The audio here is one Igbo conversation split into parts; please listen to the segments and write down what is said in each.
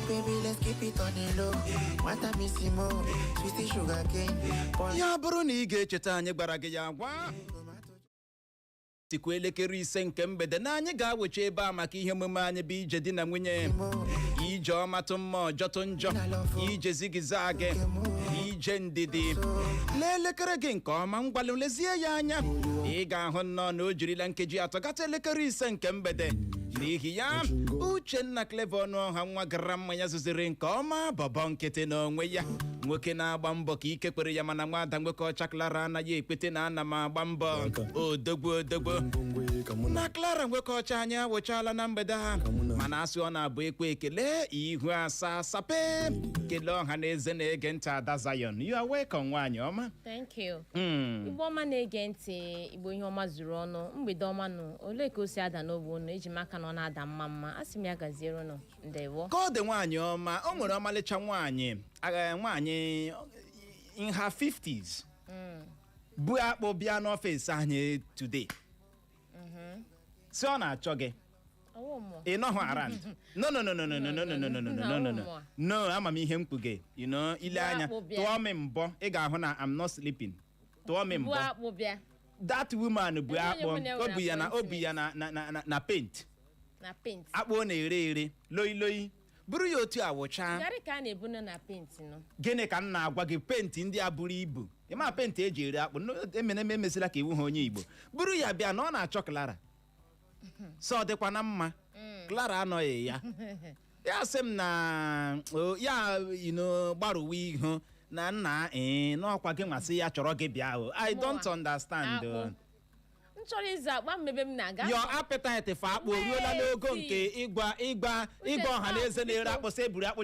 Baby, let's keep it on the low. Nwata missy mo, sweetie sugar cane. Ya bụrụ na ị ga-echeta, anyị gwara gị ya gwa tikwa 5:30 nke mgbede na anyị ga-awecha ebe a maka ihe omume anyị bụ Ije Di na Nwunye, ije ọmatụ mma, ọjọtụ njọ, ije zigizag, ije ndidi. Lee elekere gị nke ọma, ngwalụ, lezie ya anya, ị ga-ahụ nnọọ na o jirila nkeji 3 gata 5:30 nke mgbede. N'ihi ya, Uchenna Clever Ọnụọha, nwa gara mmanya zuziri nke ọma, bọbọ nkịtị n'onwe ya, nwoke na-agba mbọ ka ike kwere ya, mana nwada nwoke ọcha Clara anaghị ekpete na ana m agba mbọ. Odogwu, odogwu na Clara nwoke ọcha, anyị awụchala na mgbede ha, mana asị ọ na-abụ ekwe ekele ihu asa sape kelee ọha na eze na-ege ntị. Ada Zion, you are welcome, nwaanyị ọma. Thank you. Igbo ọma na-ege ntị, Igbo ihe ọma zuru ọnụ, mgbede ọma nụ. Olee ka o si ada n'ogbe unu? Eji m aka na ọ na-ada mma mma. A sị m ya gaziere unu. Ndewo. Ka ọ dị, nwaanyị ọma, o nwere ọmalịcha nwaanyị, nwaanyị in her 50s bu akpụ bịa n'ọfịs anyị today, si ọ na-achọ gị. Ọwụ mụọ. Ị nọghị around. No, no, no, no, no, no, no, no, no, no, no, no, no, no, no. Ama m ihe m kpuge, ile Bu anya akpụ bịa. Tụọ m mbọ, ị ga-ahụ na I'm not sleeping. Tụọ m Bu mbọ. akpụ bịa. That woman bu Ebe onye akpụ. mụ na ya O bu ya na o bu ya na paint. Na paint. Akpụ ọ na-ere ere, loi loi, buru ya otu awụcha. Garị ka a na-ebunu na paint nọ. Gịnị ka m na-agwa gị? Paint ndị a buru ibu, ịma paint eji ere akpụ. No, emene m emesịla ka iwu ha onye Igbo buru ya bịa na ọ na-achọ Clara, so ọ dịkwa na mma Clara anọghị ya. Ya sị m na o, ya gbarụwa ihu na nna ee n'ọkwa gị nwasị ya chọrọ gị bịa o. I don't understand o. Akpụ. M chọrọ ịzụ akpa mmebe m na-aga. Your appetite for akpụ o ruola n'ogo nke ịgwa ọha na eze na-ere akpụ sị eburu akpụ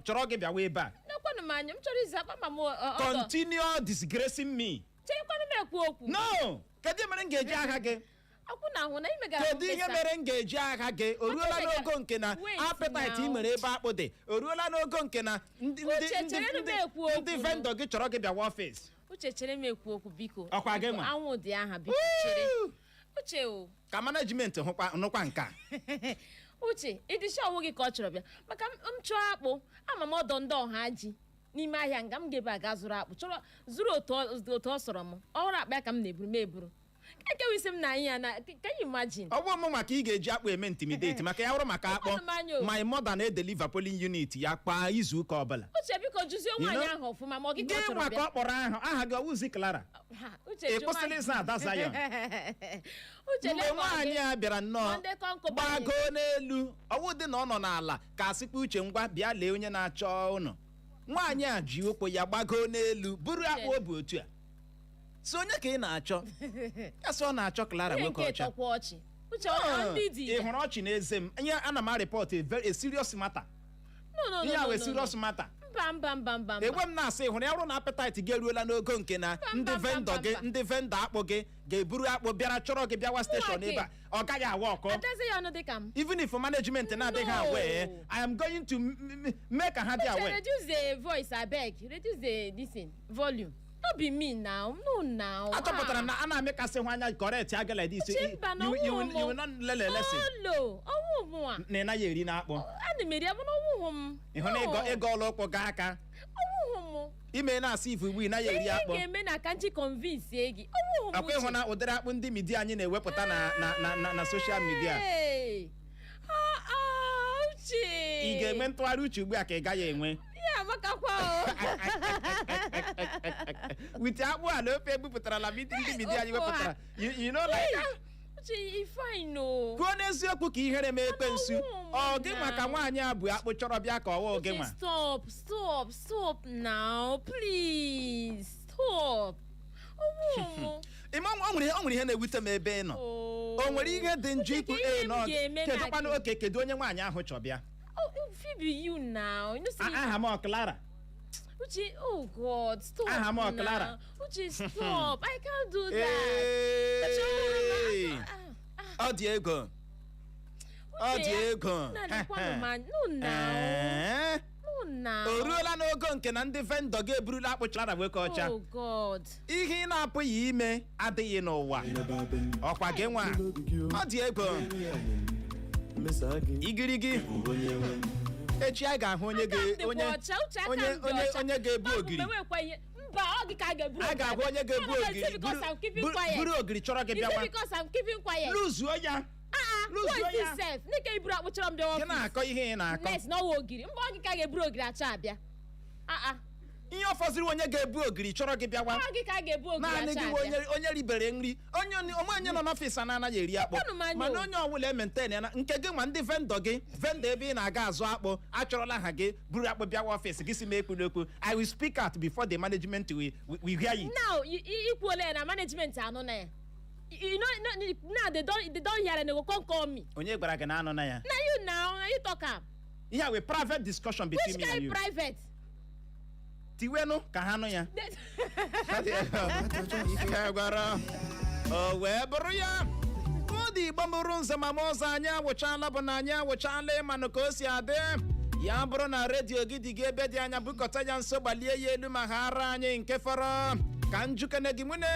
chọrọ gị bịawa ebe a? Nekwanụ m anya, m chọrọ ịzụ akpa ma m ọdọ. Continue disgracing me. Cherekwanụ m ekwu okwu. No, kedu mere m ga-eji aha gị? Akwụ na ahụ na imegara Kedu ihe mere m ga-eji aha gị? O ruola n'ogo nke na Wait appetite ị now. nwere ebe akpụ dị, o ruola n'ogo nke na ndị Uche, ndị chere ndị m ekwu okwu. ndị vendor gị chọrọ gị bịawa ọfịs? Uche, chere m ekwu okwu, biko. Ọkwa gị Biko, nwa? anwụ dị aha, biko chere. Uche o. Ka management hụkwa nụkwa nke a. Uche, ịdịcha ọnwụ gị ka ọ chọrọ bịa maka m chọọ akpụ, ama m ọdọ ndị ọha ji n'ime ahịa nga m ga-ebe aga zụrụ akpụ, chọrọ zụrụ otu ọ sọrọ m ọhụrụ. Akpa ya ka m na-eburu m eburu ekewa isi m na anyị ya na. Can you imagine? Ọ bụ mụ maka ị ga-eji akpụ eme intimidate, maka ya bụrụ maka akpụ, Ekwenụ m anya o. my mother na-edeliver polling unit ya kwa izu ụka ọbụla. Uche, biko, jụzie nwaanyị ahụ ọfụma ma ọ gị ka ọ Gị chọrọ nwa ka bịa. ọ kpọrọ aha gị ọwụzi Clara. Ha, Uche, Ị jụ kwụsịla nwaanyị. ịza Ada Zion. Uche, Mgbe lee ma ọ nwaanyị gị. a bịara nnọọ Monday kọnkọ gbago n'elu, ọwụ dị na ọ nọ n'ala ka asịkwa uche, ngwa, bịa lee onye na-achọ ụnụ. Nwaanyị a ji ụkwụ ya gbago n'elu buru akpụ o bụ otu a, si onye ka ị na-achọ? Ya sị ọ na-achọ Clara Ihe nwoke nke ọcha. tọkwa ọchị. Uche, ọ ndị dị. Ị hụrụ ọchị n'eze m? Ihe ana m areport a very a serious matter. No, no, no, Ihe a no, wee no, serious no. matter. Mba, mba, mba, mba, mba. Egwe m na-asị, hụrụ ya, bụrụ na appetite gị eruola n'ogo nke na ndị mba, mba, vendor gị, mba. ndị vendor akpụ gị ga-eburu akpụ bịara chọrọ gị bịawa station gị. ebe a, ọ gaghị awa ọkọ. Adaeze ya ọnụ dị ka m. Even if management na-adịghị No. aware, I am going to mee ka ha dị Uche, aware. reduce the voice, abeg. Reduce the this thing volume. No be me now, no now. Achọpụtara m na a na-amịkasị hụ anya correct aga like this. Uche, mba na You ọnwụ will not learn a lesson. Olo ọnwụ mụ a. Na ị naghị eri n'akpụ. Ana m eri abụ na ọnwụ m. Ị hụ na ịgọ ọlụ ụkwụ gaa aka. Ọnwụ m. Ime na-asị ifu ugbu ị naghị eri Ihe akpụ. ga-eme na ka nji convince gị, ọnwụ m. Akwa ịhụ na ụdịrị akpụ ndị media anyị na-ewepụta na social media. Hey! Ah, ah, Uche. Ị ga-enwe ntụgharị uche ugbu a ka ị gaghị enwe? Ya amakakwa o. With akpụ a na ofe ebupụtara ndị media anyị Okwu ha. wepụtara, you know, like, ah, Uche, ị fine o. Kwuo n'eziokwu ka ihere mee ekwensu. Ọnwụ m Ọ gị na. maka nwaanyị a bụ akpụ chọrọ bịa ka ọwa gị Uche, nwa? stop, stop, stop now, please stop. Ọnwụ m. Ịma o nwere ihe na-ewute m ebe ị nọ. Oh. O nwere ihe dị njọ Uche, ikwu ka ihe ee m na ga-eme na kedụkwanụ oke, kedu onye nwaanyị ahụ chọ bịa? Oh, fit be you now. You know, say Aha m ọ Clara? Uche, oh God, stop Aha m ọ now. Clara. Uche, stop. I can't do that. Uche, Ee. ah, ah, Ọ dị ego, ọ Uche, dị ego. Na lekwanụ m anya. No now. Ee. No now. O ruola n'ogo nke na ndị vendor gị eburula akpụ Clara nwoke ọcha? Oh God. Ihe ị na-apụghị ime adịghị n'ụwa. Ọkwa gị nwa? Ọ dị ego. Igirigi. Echi a ga-ahụ onye Aka m ga dịkwa onye ọcha, Uche, aka onye m dị onye ọcha. onye ga-ebu Ọ bụ ogiri. mgbe nwekwa ihe mba, ọ gị ka a ga-eburu. A ga-ahụ onye ga-ebu ogiri buru ogiri chọrọ gị Is it bịawa. because I'm keeping quiet? Luzuo ya. Ah ah, Luzuo what is ya. this sef? N'ike iburu akpụchọrọ m bịawa Gị ọfịs. na-akọ ihe ị na-akọ. Next, n'ọwa ogiri. Mba, ọ gị ka a ga-eburu ogiri achọ abịa. Ah ah, Ihe ọ fọziri, onye ga-ebu ogiri chọrọ gị bịawa. ọ gị ka a ga-ebu ogiri Naanị achọ gị nwe abịa. onye ribere nri, onye onwe onye nọ n'ọfịs a na-anaghị eri akpụ. Ekwenụ m anya Mana o. onye ọbụla e-maintain ya na nke gị nwa, ndị vendor gị, vendor ebe ị na-aga azụ akpụ achọrọla ha gị buru akpụ bịawa ọfịs gị, si m ekwu n'okwu. I will speak out before the management will hear you. Now, ikwuola ya na management anụ na ya. You know, no, now they don hear and they go come call me. Onye gwara gị na anụ na ya? Na you now, na you talk am. Ihe a wee private discussion between Which me and kind you. private? Tiwenụ ka ha nụ ya. Ike gwara o wee bụrụ ya ka ọ dị. Igbo mụrụ nze ma ma ọzọ, anyị awụchala, bụ na anyị awụchala. Ịmanụ ka o si adị, ya bụrụ na redio gị dị gị ebe dị anya, bukọta ya nso, gbalie ya elu ma ha ara anyị nke fọrọ ka njukene gị. Nwune,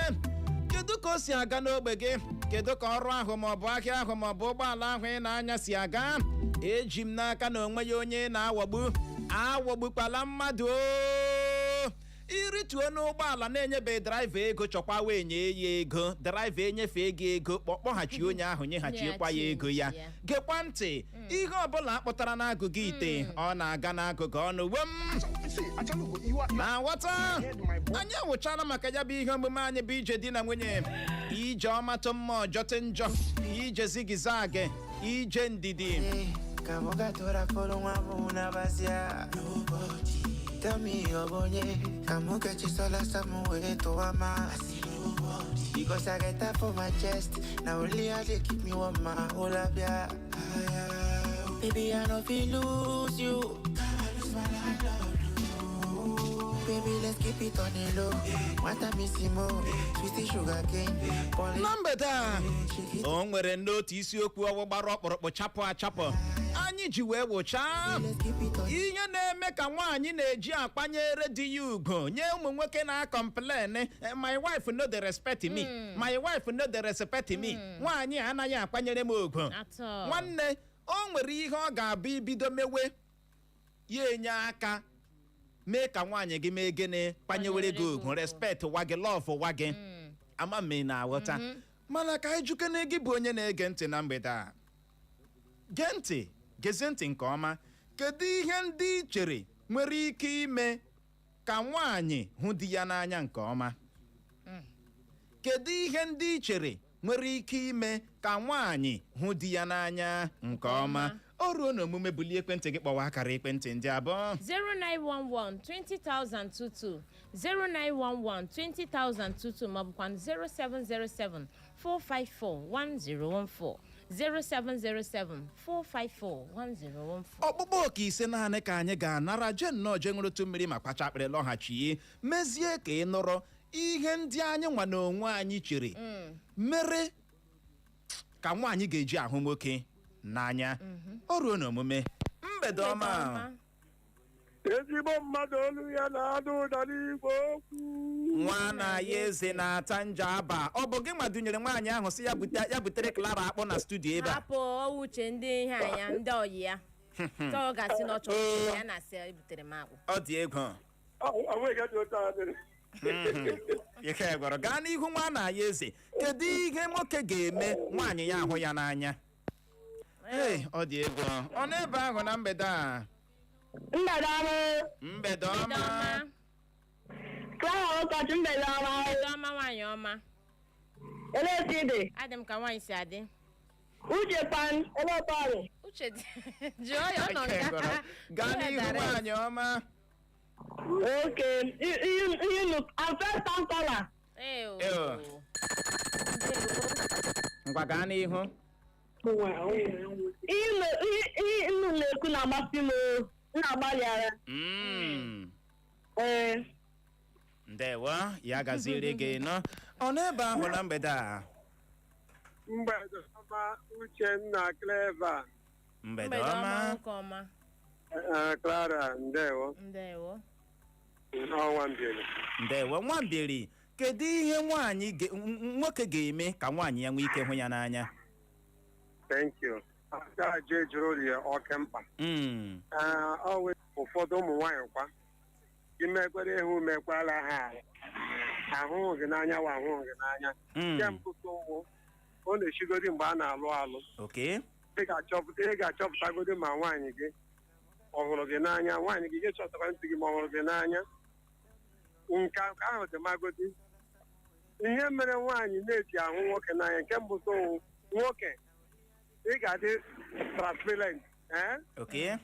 kedu ka o si aga n'ogbe gị? Kedu ka ọrụ ahụ, ma ọ bụ ahịa ahụ, ma ọ bụ ụgbọala ahụ ị na-anya si aga? Eji m n'aka na onwe ya onye ị na-aghọgbu. Aghọgbukwala mmadụ o. Irituo n'ụgbọala na-enyebeghị driver ego, chọkwa wee nye ya ego. Driver enyefe gị ego, kpọghachi onye ahụ, nyeghachiekwa ya ego ya. Ya. Gekwa ntị, ihe ọbụla akpụtara n'agụgụ ite, ọ na-aga n'agụgụ ọnụ wem. Na nghọta anyị awụchala maka ya bụ ihe omume anyị bụ ije di na nwunye, ije ọmatụ mma, ọjọtụ njọ, ije zigzag, ije ndidi. Kamugatora folo nwa bazia. Nobody tell me obonye. Kamuga chisola samu to ama. Because I get that for my chest. Now only I dey keep me warm, my whole up, yeah. Baby, I no feel lose you. I lose my landlord. Baby, let's keep it on the low. Nwata sweetie sugar cane. Polish Na mgbede a, o nwere n'otu isiokwu ọwụ gbara ọkpụrụkpụ, chapụ achapụ, anyị ji wee wụchaa Let's keep it on. ihe na-eme ka nwaanyị na-eji akwanyere di ya ugwu nye ụmụ nwoke na-acomplain, "My wife no dey respect me, my wife no dey respect me, nwaanyị a anaghị akwanyere m ugwu." Atọ. Nwanne, o nwere ihe ọ ga-abụ ibido mewe ya, enye aka mee ka nwaanyị gị mee gịnị? Kwanyewere gị ugwu, respect wa gị, love wa gị. Ama m ị na-aghọta. Mana ka anyị jukene gị bụ onye na-ege ntị na mgbede a. Gee ntị, gezie ntị nke ọma. Kedu ihe ndị ị chere nwere ike ime ka nwaanyị hụ di ya n'anya nke ọma? Kedu ihe ndị ị chere nwere ike ime ka nwaanyị hụ di ya n'anya nke ọma? O ruo n'omume, bulie ekwentị gị, kpọwa akara ekwentị ndị abụọ: 0911 20022, 0911 20022, maọbụkwa 0707 454 1014, 0707 454 1014. Ọkpụkpọ oke ise naanị ka anyị ga-anara. Jee nnọọ, jee ṅụrụtụ mmiri ma kpacha akpịrị, lọghachie, mezie ka ị nụrụ ihe ndị anyị nwa na onwe anyị chere mere ka nwaanyị ga-eji ahụ nwoke n'anya. O ruo n'omume. Mgbede ọma. Ezigbo mmadụ, olu ya na-ada ụda n'igwe okwu. Nwa na ya eze na-ata njọ aba. Ọ bụ gị nwa dunyere nwaanyị ahụ si ya bute, ya butere Clara akpụ na studio ebe a? Hapụ ọwụ uche ndị ihe anya, ndị ọyị ya tọ ga-asị na ọ chọrọ ya na asị ebutere m akpụ. Ọ dị egwu. Ọ nweghị dị otu a dịrị. Ike gwara. Gaa n'ihu, nwa na ya eze. Kedu ihe nwoke ga-eme nwaanyị ya ahụ ya n'anya? Ee, ọ dị egwu. Ọ n'ebe ahụ na mgbede a. Mgbede ọma. Mgbede Mgbede ọma. ọma. Clara ụkọchị, mgbede ọma. Mgbede ọma, nwaanyị ọma. Olee otu ị dị? Adị m ka nwaanyị si adị. Uche kwan, ebe ọtọrị? Uche jụọ ya, ọ nọ Ike nga. gwara. Gaa n'ihu, nwaanyị ọma. Okay, you look, I'm first time caller. Ee o. Ew. Ngwa, gaa n'ihu. Ihe unu na-ekwu na-amasị m o. M na-agbalị ara. Ee. Ndewo, ya gaziere gị nọ. Ọ n'ebe ahụ na mgbede a. Mgbede ọma, Uchenna, Clever. Mgbede Mgbede ọma. ọma. Nwoke ọma. Clara, ndewo. Ndewo. Ọnwa mbiri. Ndewo, nwambiri. Kedu ihe nwaanyị nwoke ga-eme ka nwaanyị ya nwee ike hụ ya n'anya? Thank you. Aka je jụrụ ya oke mkpa. Ee, ọ wụ ụfọdụ ụmụ nwaanyị kwa imekwere ihu mekwala ha ahụhụ gị n'anya wa ahụhụ gị n'anya. Nke mbụ ka ụwụ ọ na-echigodi mgbe a na-alụ alụ. Okay. Ị ga-achọpụtagodi ma nwaanyị gị ọ hụrụ gị n'anya, nwaanyị gị ga-echọpụtakwa ntị gị ma ọ hụrụ gị n'anya. Nke ahụ dị magodi ihe mere nwaanyị na-eji ahụ nwoke n'anya. Nke mbụ ka ụwụ nwoke ị ga-adị transparent, ee. Okay.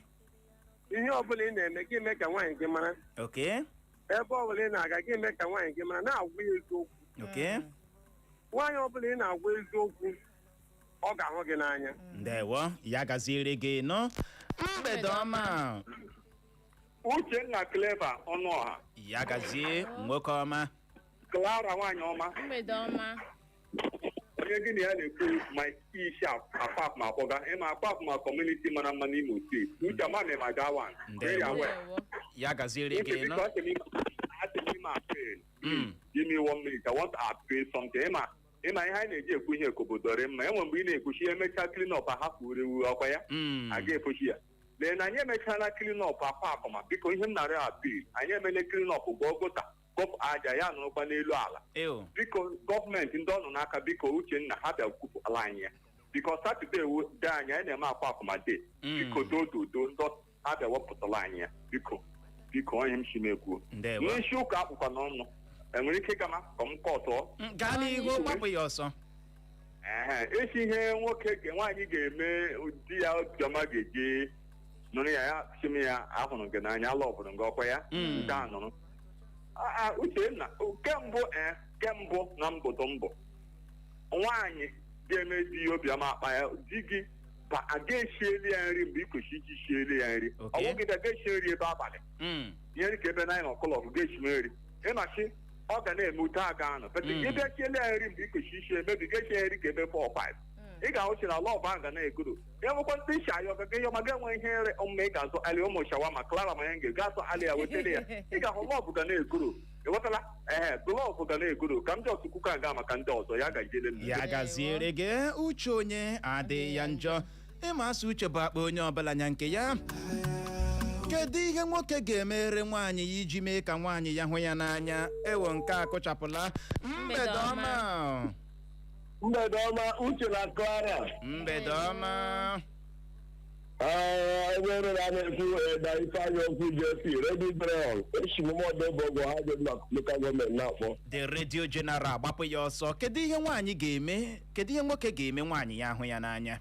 Ihe ọbụla ị na-eme gị mee ka nwaanyị gị mara. Okay. Ebe ọbụla ị na-aga gị mee ka nwaanyị gị mara, na-agwa ya eziokwu. Okay. Nwaanyị ọbụla ị na-agwa eziokwu, ọ ga-ahụ gị n'anya. Ndewo, ya gaziere gị nọ. Mgbede ọma. Uchenna Clever Ọnụọha. Ya gazie, nwoke ọma. Clara nwaanyị ọma. Mgbede ọma. Onye gị na ya na-ekwu Mike Ishi Apap ma akpọga ịma Apap ma community mara mma n'Imo steeti. Uche ama ma ga wan. Ndewo. Ndewo. Ya gaziere gị nọ. Give me 1 minute. I want to appeal something. Ịma ihe anyị na-eji ekwu ihe ka obodo dị mma. Enwe mgbe ị na-ekwuchi emechaa clean up ahapụ urewu ọkwa ya. A ga-efochi ya. Lee na anyị emechaala clean up akwa akụma. Biko, ihe m narị appeal, anyị emele clean up, gụọ gutter, gọpụ aja ya nọrọkwa n'elu ala. Ew. Biko, gọọmenti ndị ọ nọ n'aka, biko, Uchenna, ha bịa kwupụtala anyị ya biko. Saturday wu de anyị, anyị na-eme akwa akụma de. Biko, dododo ndị ha bịa wepụtala anyị ya, biko, biko, onye m si m ekwuo. Ndewo. N'isi ụka akpụkwa n'ọnụ enwere ike ịgama ka m kọtụọ. Gaa n'ihu, gbapụ ya ọsọ. Ehe, isi ihe nwoke nke nwaanyị ga-eme di ya obiọma ga-eji nụrụ ya, ya sị m ya ahụrụ gị n'anya, ala ọbụrụ gị ọkwa ya. Nke a nụrụ. Ah, ah, Uchenna, nke mbụ, ee, nke mbụ na mbụdo mbụ nwaanyị ga-eme di ya obiọma akpa ya, di gị ba a ga-esieli ya nri mgbe ị kwesịrị iji sieli ya nri. Okay. Ọ bụghị ga-esi nri ebe abalị ihe dị ka ebe 9 o'clock ga-esi nri, ịmachi ọ ga na-eme ute aga anọ but ị bịa siele ya nri mgbe ị kwesịrị isi emebi ga-esi ya nri ka ebe 4 5, ị ga-ahụ si na love ahụ ga na-egoro ya. Nwekwa ndị isi ayọ gaga ihe ọma ga-enwe ihe nri ọmụma ị ga-azụ ali ụmụ shawarma. Clara ma ya ga azụ ali ya wetara ya, ị ga-ahụ love ga na-egoro. Ịghọtala? Ee, love ga na-egoro. Ka m ji ọtụkwu ka ga maka ndị ọzọ ya gajiele m. Ya gaziere gị. Uche onye adịghị ya njọ. Ịma asụ uche bụ akpa onye ọbụla nya nke ya. Kedu ihe nwoke ga-emere nwaanyị ya iji mee ka nwaanyị ya hụ ya n'anya? Ewo, nke a kụchapụla. Mgbede ọma. Mgbede ọma, Uche na Clara. Mgbede ọma. Ee, ebe nre na na-ekwu eda Ifeanyị okwu JP Ready Brown eshimụmọdụ ha dị na local government na-akpọ. The Radio General, gbapụ ya ọsọ. Kedu ihe nwaanyị ga-eme, kedu ihe nwoke ga-eme nwaanyị ya hụ ya n'anya?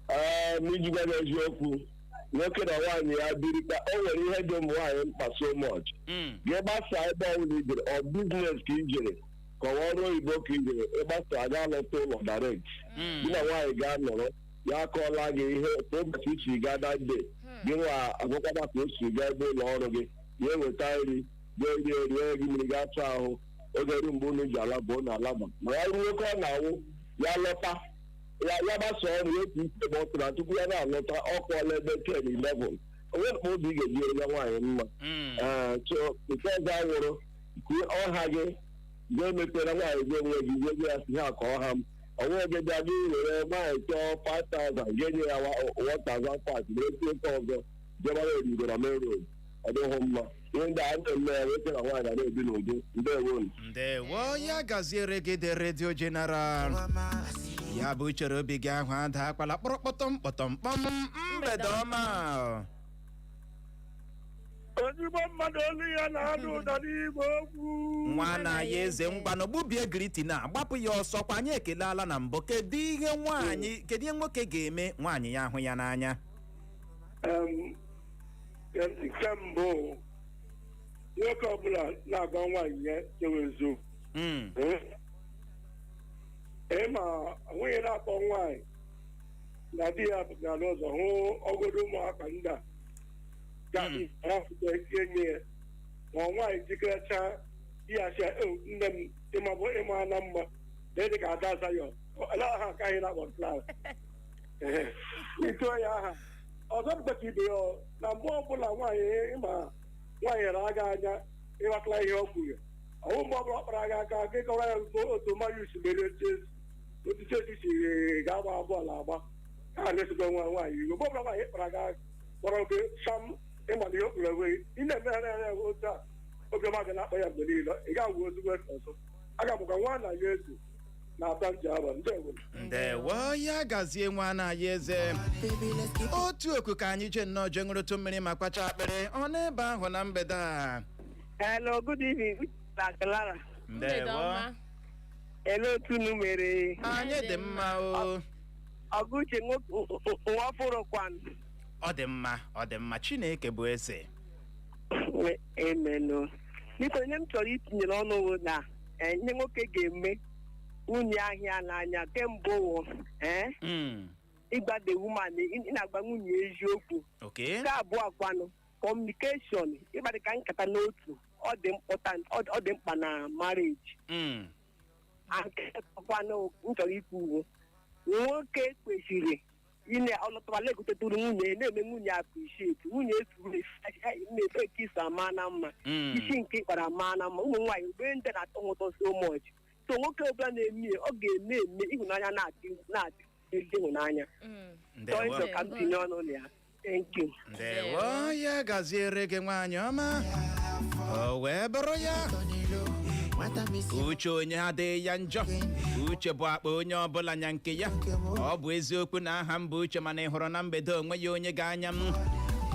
Ee, n'iji gwa gị eziokwu, nwoke na nwaanyị ya birikwa, o nwere ihe dị ụmụ nwaanyị mkpa so much. Gị gbasaa ebe ọbụla ijere, ọ business ka ijere, ka ọ ọrụ oyibo ka ijere, ịgbasa aga alọta ụlọ direct, gị na nwaanyị ga-anọrọ, ya akọọla gị ihe ka ụbọchị isi gaa that day, gị nwa agwakwada ka o si gaa ebe ụlọ ọrụ gị, ya eweta nri rie rie rie gị mmiri gaa saa ahụ. Oge ruo mgbe unu ji alaba, unu alaba. Ma ya ruo nwoke ọ na-awụ ya lọta, ya ya gbasa ọrụ ya otu ike ma ọ tụrụ tupu ya na-alọta, ọ kụọla ebe 10 11, onwe mkpa obi ị ga-eji ya nwaanyị mma. Ee, so nke ọzọ awụrụ ka ọha gị ga-emepere nwaanyị gị onwe gị gị ya si ha ka ọha m onwe gị bịa gị were nwaanyị chọọ 5000 ga-enye ya 1500 were tie nke ọzọ jebara origo na main road. Ọ dịghị mma. Ihe ndị a na-eme ya, nwoke na nwaanyị ga na-ebi n'udo. Ndewo. Ndewo, ya gaziere gị, The Radio General. Ya bụ uchere obi gị ahụ ada akwala kpọrọkpọtọm kpọtọmkpọm. Mgbede ọma. Ezigbo mmadụ olu ya na-ada ụda n'igwe okwu. Nwa na ya eze ngwanụ, gbubie greeting a, gbapụ ya ọsọ kwa. Anyị ekelala na mbụ. Kedu ihe nwaanyị, kedu ihe nwoke ga-eme nwaanyị ya ahụ ya n'anya? Nke mbụ, nwoke ọbụla na-agwa nwaanyị ya chewe eziokwu. Ịma nwunye na-akpọ nwaanyị na di ya pụtara n'ụzọ hụ ọgọdọ ụmụaka ndị a ga-ahapụta enye ya, ma nwaanyị jikerecha ya sị, "Nne m, ịmabụ ịma na mma na ịdị ka ada Zayọn." Ala aha nke anyị na-akpọ Clara ituo ya aha ọzọ bụkwa ka ibe ya na mgbe ọbụla nwaanyị ịma nwaanyị re aga anya ịghọtala ihe ọ kwuru. Ọwụ mgbe ọbụla ọ kpara gị aka gị kọrọ ya otu Marius mere Chelsea, otu Chelsea si ga-agba bọọlụ agba. Ha na-esokwa nwa nwaanyị iwe. Mgbe ọbụla nwaanyị kpara gị kpọrọ gị sam, ịmana ihe o kpuru enweghị ị na-emegharị anya ya otu a, obiọma ga na-akpa ya mgbe niile. Ị ga-awụ ozugbo ọzọ aga mụka nwa na ya eze na-ata nji aba. Ndewo. Ndewo, ya gazie nwa na ya eze. Baby, let's keep Otu oku ka anyị jee nnọọ jee ṅụrụtụ mmiri ma kpacha akpịrị ọ n'ebe ahụ na mgbede a. Hello, good evening, na Clara. Mgbede ọma. Hello, otu unu mere? Anyị dị mma o. Ọgụ uche nwa ọfụrụ kwan. Ọ dị mma, ọ dị mma, Chineke bụ eze. Emenụ. Biko, ihe m chọrọ itinye n'ọnụ wụ na ihe nwoke ga-eme nwunye ahịa n'anya kemgbe wụ ịgba the woman, ị na-agba nwunye eziokwu. Nke abụọ kwanụ, communication, ịkparịta nkata n'otu, ọ dị important, ọ dị mkpa na marriage. Nke kwanụ m chọrọ ikwu ugwu, nwoke kwesịrị ine ọlọtawala egotetụrụ nwunye, na-eme nwunye appreciate, nwunye esuru na-efe ka iso ama na mma. Isi nke ịkpara ama na mma. Ụmụ nwaanyị mgbe ndị na-atọ ha ụtọ so much, so nwoke ọbụla na-eme ya, ọ ga-eme eme ịhụnanya na-adị na-adị ezi ịhụnanya. Ndewo. Tọọ ka m tinye ọnụ na ya. Thank you. Ndewo, ya gaziere gị, nwaanyị ọma. O wee bụrụ ya. Nwata m isi. Uche onye adịghị ya njọ. Uche bụ akpa onye ọbụla nya nke ya. Ọ bụ eziokwu na aha m bụ Uche, mana ị hụrụ na mgbede onwe ya onye ga-anya m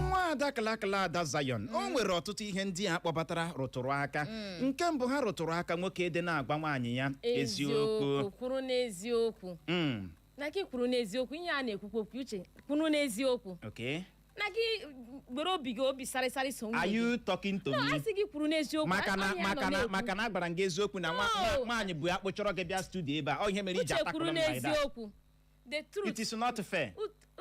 nwaada Kalakala Ada Zion. O nwere ọtụtụ ihe ndị a kpọbatara rụtụrụ aka. Nke mbụ ha rụtụrụ aka, nwoke dị na-agwa nwaanyị ya eziokwu. Kwuru n'eziokwu. Na gị kwuru n'eziokwu, ihe a na-ekwukwu okwu, Uche, kwuru n'eziokwu. Na gị gbere obi gị obi sarịsarị so nwunye Are gị. you talking to No, me? a sị gị kwuru n'eziokwu. Maka na Ọ ihe a nọ maka na na-ekwu. maka na agbara m gị eziokwu na No. nwaanyị bụ akpụ chọrọ gị bịa studio ebe a, ọ ihe mere iji Uche, kwuru atakụrụ m like that. n'eziokwu, the truth. It is not fair.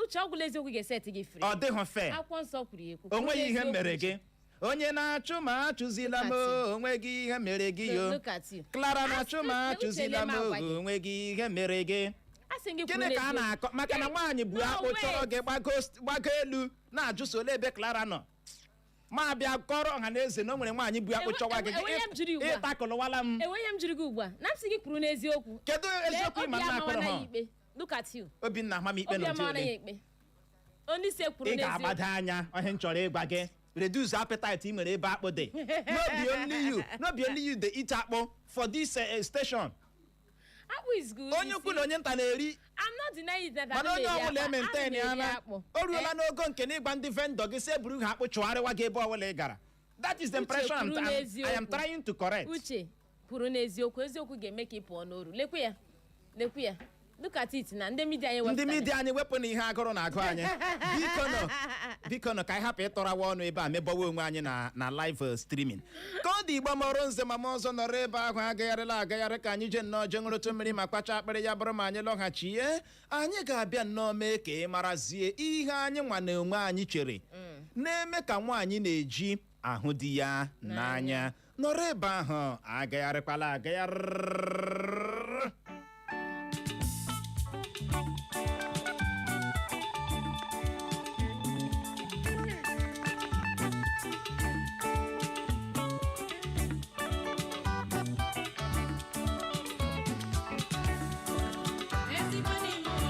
Uche, ọgwụla eziokwu ga-eset gị free. Ọ dịghị fair. Akwụkwọ nsọ kwuru ya ekwu. O nweghị ihe Kwuru mere n'eziokwu. gị. Onye na-achụ ma achụzila m Look at o onweghị ihe mere gị yo. Look at you. Clara na-achụ ma Uche, achụzila m lee m o agwa gị. onweghị ihe mere gị. A sị gị kwuru Gịnị ka a n'eziokwu. na-akọ maka na nwaanyị bụ No, akpụ chọrọ wait. gị gbago elu na-ajụ so ole ebe Clara nọ, ma bịa kọrọ ọha na eze na o nwere nwaanyị bụ akpụ chọwa gị. Enwe ihe m jụrụ ugbu a. Ịtakụlụwala m. Enweghị m jụrụ gị ugbu a na m sị gị kwuru n'eziokwu. Kedu Lee, eziokwu obi ma m na-akọrọ amawana ya ha? ikpe. Look at you. Obinna ama m ikpe Obi n'ụdị amawana ya ole? ikpe. Onye isi kwuru Ị n'eziokwu. ga-agbado anya. Ihe m chọrọ ịgwa gị, reduce appetite ị nwere ebe akpụ dị. No be only you, no be only you dey eat akpụ for this station. Akpụ is good. Onye you ukwu see. na onye nta na-eri. I'm not denying that. Mana onye ọbụla e maintain ya na o ruola n'ogo nke na ịgwa ndị vendor gị si eburu ha akpụ chụgharịwa gị ebe ọbụla ị gara. That is the Uche, impression kwuru I am n'eziokwu. trying to correct. Uche, kwuru n'eziokwu. Eziokwu ga-eme ka ị pụọ n'oru. Lekwe ya, lekwe ya, look at it na ndị media anyị Ndị wepụtara. media anyị, wepụ na ihe agụrụ na-agụ anyị. Biko nọ, biko nọ, ka anyị hapụ ịtọrawa ọnụ ebe a mebọwa onwe anyị na live streaming. Ka ọ dị, Igbo mọrọ nze ma m ọzọ nọrọ ebe ahụ agagharịla agagharị ka anyị jee nnọọ jee ṅụrụtụ mmiri ma kpacha akpịrị. Ya bụrụ ma anyị lọghachie, anyị ga-abịa nnọọ mee ka ị marazie ihe anyị nwa na onwe anyị chere na-eme ka nwaanyị na-eji ahụ di ya n'anya. Nọrọ ebe ahụ, agagharịkwala agagharị. Ezigbo di m o,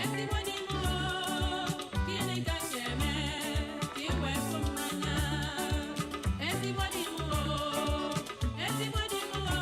ezigbo di m o, gịnị ka m ga-eme ka ị wee fụ m n'anya? Ezigbo di m o, ezigbo di m o.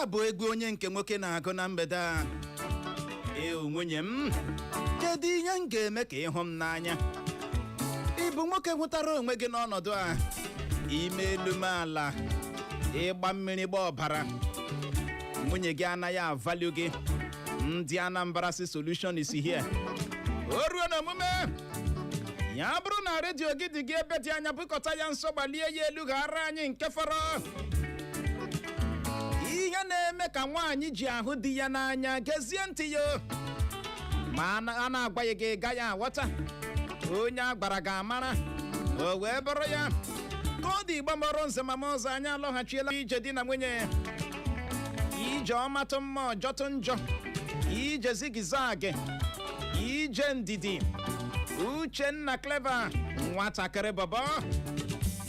A bụ egwu onye nke nwoke na-agụ na mgbede a. Ee, nwunye m, kedu ihe m ga-eme ka ịhụ m n'anya? Ị bụ nwoke hụtara onwe gị n'ọnọdụ a, ime elu m ala, ịgba mmiri gba ọbara, nwunye gị anaghị avalue gị. Ndị Anambra si solution is here. O ruo n'omume ya bụrụ na redio gị dị gị ebe dị anya, bukọta ya nso, gbalie ya elu, ghara anyị nke fọrọ. Ihe na-eme ka nwaanyị ji ahụ di ya n'anya, gezie ntị ya, ma a na-agwa ya gị gaghị aghọta. Onye a gbara ga-amara. O wee bụrụ ya ka ọ dị. Igbo mọrọ nze ma ọzọ, anyị alọghachiela ije di na nwunye, ije ọmatụ mma, ọjọtụ njọ, ije zigzag, ije ndidi. Uchenna Clever, nwatakịrị bọbọ,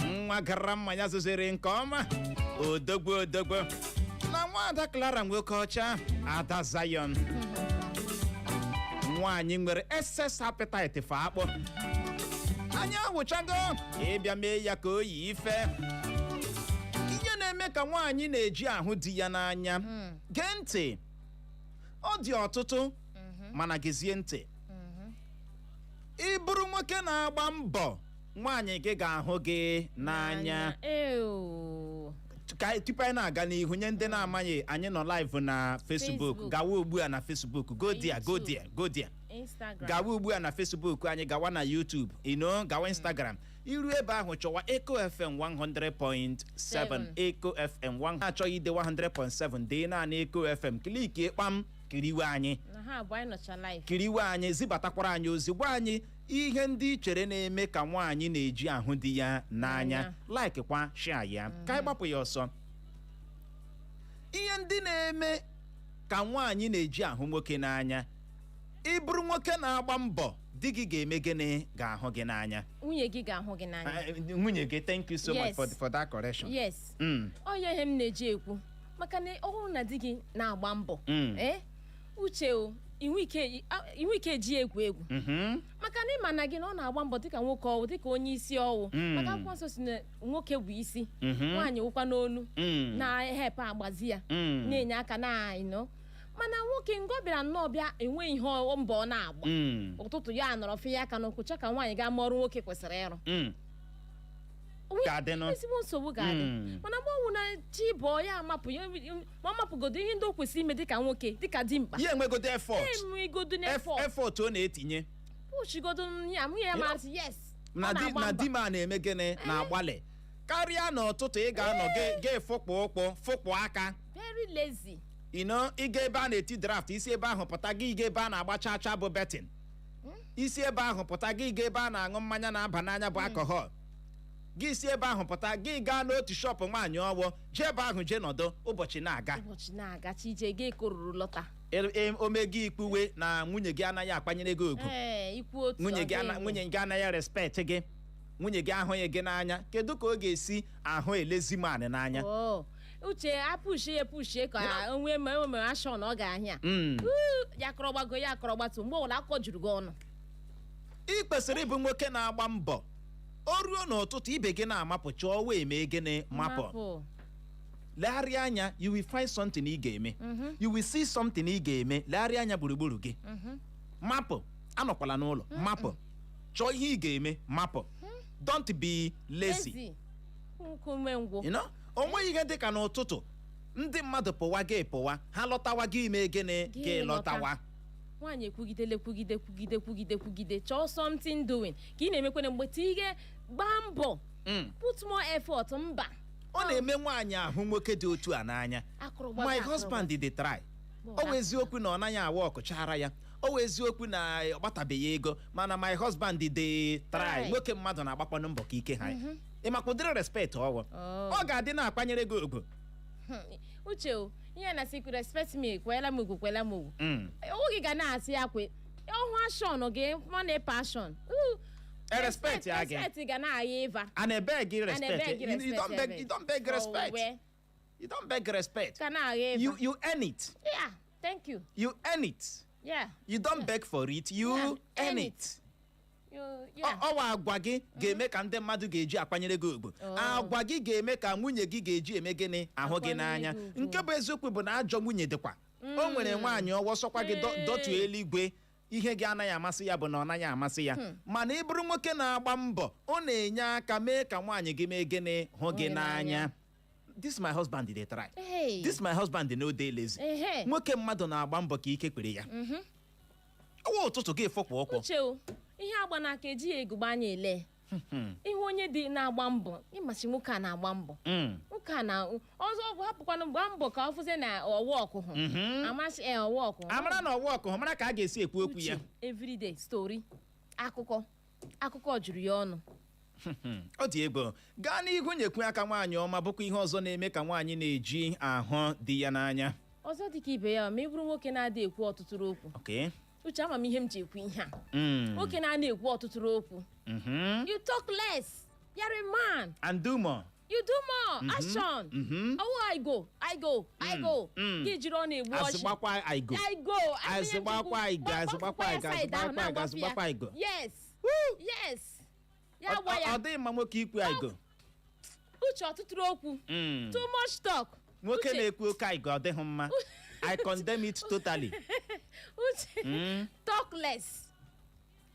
nwa gara mma ya zụziri nke ọma, odogbo odogbo, na nwaada Clara nwoke ọcha, ada Zion, nwaanyị nwere excess appetite for akpụ. Anyị awụchago ịbịa mee ya ka o yi ife. Ihe na-eme ka nwaanyị na-eji ahụ di ya n'anya, gee ntị, ọ dị ọtụtụ, mana gezie ntị. Ị bụrụ nwoke na-agba mbọ, nwaanyị gị ga-ahụ gị n'anya. Eo. Ka tupu anyị na-aga n'ihu, nye ndị na-amaghị, anyị nọ live na Facebook. Facebook. Gawa ugbu a na Facebook, go there, go YouTube. there, go there. Instagram. Gawa ugbu a na Facebook anyị, gawa na YouTube, gawa Instagram. Iru ebe ahụ, chọwa Eco FM 100.7. Seven. Eco FM 1, achọghị ide 100.7, dee naanị Eco FM, click kpam, kiriwe anyị. Na ha abụọ anyị nọcha live. Kiriwe anyị, zibatakwara anyị ozi, gwa anyị ihe ndị ị chere na-eme ka nwaanyị na-eji ahụ di ya n'anya. Like kwa, share ya, ka anyị gbapụ ya ọsọ. Ihe ndị na-eme ka nwaanyị na-eji ahụ nwoke n'anya: ị bụrụ nwoke na-agba mbọ, di gị ga-eme gịnị? Ga-ahụ gị n'anya. Nwunye gị ga-ahụ gị n'anya. Ah, nwunye gị. Thank you so much for that correction. Yes. Onye ihe m na-eji ekwu maka na ọ bụrụ na di gị na-agba mbọ, ee, uche o, inwe ike ji egwu egwu, maka na ịma na gị na ọ na-agba mbọ dịka nwoke ọwụ, dịka onye isi ọwụ, maka Akwụkwọ Nsọ si na nwoke bụ isi, nwaanyị wụkwa n'olu na-ehepụ agbazi ya, na-enye aka na ịnọ. Mana nwoke nga ọ bịara nnọọ bịa enwe ihe mbọ ọ na-agba, ụtụtụ ya nọrọ fe ya aka n'ụkwụ, chọ ka nwaanyị gaa ma ọrụ nwoke kwesịrị ịrụ. Ga-adịnụ. Ezigbo nsogbu ga-adị. Mana mgbe ọnwụ na chi bọọ, ya amapụ ya, ma ọ mapụgodo ihe ndị o kwesịrị ime dịka nwoke, dịka dimkpa. Ya enwegodo effort. Enwegodo n'effort. Effort ọ na-etinye. Puchigodo ya, nwunye ya masị, yes, ọ Na di na-agba na mbọ. di m a na-eme gịnị? Na-agbalị karịa. N'ụtụtụ ị ga-anọ gị fụkpụ ụkwụ, fụkpụ aka. Very lazy. Ịga ebe a na-eti draft, isi ebe ahụ pụta, gị ga ebe a na-agba chaa chaa bụ betting, isi ebe ahụ pụta, gị ga ebe a na-aṅụ mmanya na-aba n'anya bụ alcohol, gị si ebe ahụ pụta, gị gaa n'otu shop nwaanyị ọwụ, jee ebe ahụ, jee nọdụ, ụbọchị na-aga. Ụbọchị na-aga, chi ije, gị koruru lọta. Ome gị ikpuwe na nwunye gị anaghị akwanyere gị ugwu. Ee, ikwu otu Nwunye ọ gị ga-eme. nwunye gị anaghị respect gị, nwunye gị ahụghị gị n'anya, kedu ka ọ ga-esi ahụ elezi man n'anya? Oh, uche, apushie ya, pushie ka onwe ma enwe ashọn ọ ga-ahịa. Ya kọrọ gbago, ya kọrọ gbatu, mgbe ọbụla akọ juru gị ọnụ. Ị kwesịrị ịbụ nwoke na-agba mbọ. O ruo n'ụtụtụ, ibe gị na-amapụ, chọọ wee mee gịnị? Mapụ. Legharịa anya, you will find something ị ga-eme, you will see something ị ga-eme. Legharịa anya gburugburu gị, mapụ, anọkwala n'ụlọ, mapụ, chọọ ihe ị ga-eme, mapụ. Don't be lazy. Lazy, nkume ngwụ. O nweghị ihe dị ka n'ụtụtụ ndị mmadụ pụwa, gị pụwa, ha lọtawa, gị mee gịnị? Gị Gị lọta. lọtawa. Nwaanyị ekwugidele, kwugide, kwugide, kwugide, kwugide, chọọ something doing ka ị na-emekwene mgbe tinye gbaa mbọ, put more effort, mba. Ọ na-eme nwaanyị ahụ nwoke dị otu a n'anya. Akụrụgba. My husband dey try. Ọ wụ eziokwu na ọ naghị awa ọkụchara ya, ọ wụ eziokwu na ọ gbatabeghị ego, mana my husband dey try. Try. Nwoke mmadụ na-agbakwanụ mbọ ka ike ha ya. Ị makwa ụdịrị respect ọwụ Oh. ọ ga-adị na-akwanyere gị ugwu. Uche o, ihe na sị respect me, kwela m ugwu, kwela m ugwu. Oge ga na-asị ya kwe ọhụ ashọn gị, money passion. Respect ya gị. Respect ga na-agha ịva. A na-ebe gị respect. Na-ebe gị. You don't beg, you don't beg respect. You don't beg respect. Ka na-agha ịva. You earn it. Yeah, thank you. You earn it. You don't beg for it, you Yeah, earn earn it. Ọwa agwa gị ga-eme ka ndị mmadụ ga-eji akwanyere gị ugwu. Oh. Agwa gị ga-eme ka nwunye gị ga-eji eme gịnị? Ahụ gị Akwanyere n'anya. gị ugwu. Nke bụ eziokwu bụ na ajọ nwunye dịkwa. O nwere nwaanyị ọwọ sọkwa gị dọtuo eluigwe, ihe gị anaghị amasị ya bụ na ọ naghị amasị ya. Mana ị bụrụ nwoke na-agba mbọ, ọ na-enye aka mee ka nwaanyị gị mee gịnị? Hụ gị gị n'anya. n'anya. This my husband dey try. Hey. This my husband no dey lazy. Nwoke mmadụ na-agba mbọ ka ike kwere ya. Ọwa ụtụtụ gị fọkwa ọkwọ. Uche o, ihe agba n'aka ejighị egugbe anya ele. Ihe onye dị na-agba mbọ, ịmachi nwoke a na-agba mbọ. Nwoke a na ọzọ ọ bụ hapụkwanụ gbaa mbọ ka ọ fụzie na ọwa ọkụhụ. Amasị e ọwa ọkụhụ. Amara na ọwa ọkụ, mara ka a ga-esi ekwu okwu ya. Uche, everyday story, akụkọ akụkọ juru ya ọnụ. Ọ dị egwu. Gaa n'ihu, nyekwu aka, nwaanyị ọma. Bụkwa ihe ọzọ na-eme ka nwaanyị na-eji ahụ di ya n'anya. Ọzọ dị ka ibe ya, ma ị bụrụ nwoke na-adị ekwu ọtụtụ okwu. Uche, ama m ihe m ji ekwu ihe a. Nwoke na-ana ekwu ọtụtụ okwu, you talk less, you're a man. And do more. You do more action. Oh, I go, I go, I go. Gị jiri ọ na-egbu ọchị. Azụgbakwa I go. I go. Azụgbakwa I go, azụgbakwa I go, azụgbakwa I go, azụgbakwa I go. Yes, ya gwa ya. Ọ dịghị mma nwoke ikwu I go. Uche, ọtụtụ okwu, too much talk. Nwoke Uche, na-ekwu oke I go, ọ dịghị mma. I condemn it totally. Uche, talk less,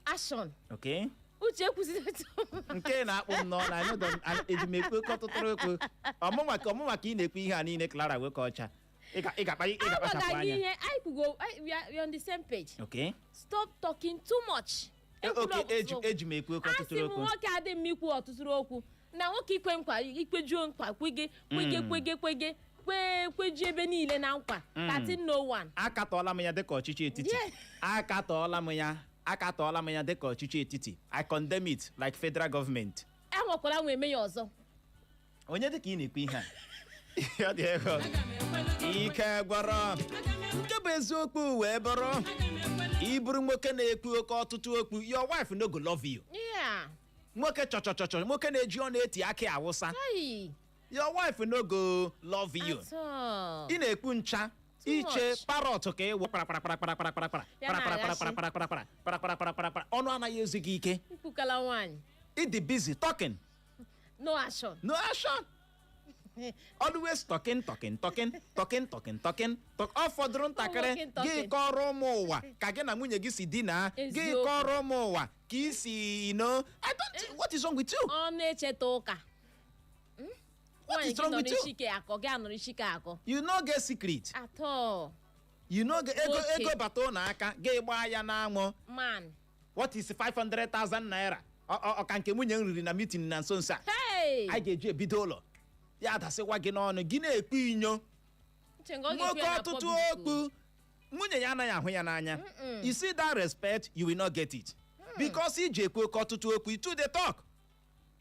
action. Uche, ekwuzina too much. Nke na-akpụ m n'ọnụ anyị eji m ekwu oke ọtụtụ okwu. Ọmụma ka ị na-ekwu ihe a niile, Clara nwoke ọcha. Ị ga-akpachapụ Agwaga gị anya. ihe anyị kwugo. We are on the same page. Stop talking too much. Ekwula Oke ọtụtụ eji okwu. eji m ekwu oke Asị ọtụtụ m okwu. nwoke adị m ikwu ọtụtụ okwu na nwoke ikwe nkwa, ikpejuo nkwa, kwege kwege kwege kwege kwe kweju ebe niile na nkwa 13 no 1. Akatọọla m ya dịka ọchịchị etiti. Akatọọla m ya, akatọọla m ya dịka ọchịchị etiti. I condemn it like federal government. Enwekwala nwe eme ya ọzọ. Onye dịka ị na-ekwu ihe a? Ọ dị ego. Aga m ekwelu gị. Ike gwọrọ. Aga m ekwe. Nke bụ eziokwu wee bụrụ, Aga m ekwelu. ịbụrụ nwoke na-ekwu oke ọtụtụ okwu, your wife no go love you. Nwoke chọchọchọchọ, nwoke na-eji ọ na-eti akị awụsa, Hey. your wife no go love you. Atọ. Ị na-ekwu ncha. Too Iche much. parrot ka ịwụ kparakparakparakparakparakpara Ya na-aghasị. kparakparakparakparakpara kparakparakparakpara. Ọnụ anaghị ezu gị ike. Ikwukala nwaanyị. Ịdị busy talking. No action. No action, always talking, talking, talking, talking, talking, talking, talk. Ọ fọdụrụ ntakịrị Talking, talking. gị kọrọ ụmụ ụwa ka gị na nwunye gị si dinaa gị. Eziokwu. Kọrọ ụmụ ụwa ka ị si no. I don't, what is wrong with you? Ọnụ echeta ụka. What Nwaanyị is gị wrong nọrọ with you? isi akọ, gị anọrọ isi akọ. You no get secret. Atọ. You no get ego. Nwoke. Ego bata ụlọ aka gị gbaa ya n'anwụ. Man. What is 500,000 naira? Ọ ka nke nwunye m riri na meeting na nso nso a. Hey. Anyị ga-eji ebido ụlọ ya adasịkwa gị n'ọnụ, gị na-ekpu inyo. Uche, nga ọ ga-ekwu Nwoke ya na ọtụtụ public o. okwu, nwunye ya anaghị ahụ ya n'anya. You see that respect, you will not get it because iji ekwu oke ọtụtụ okwu. You too dey talk.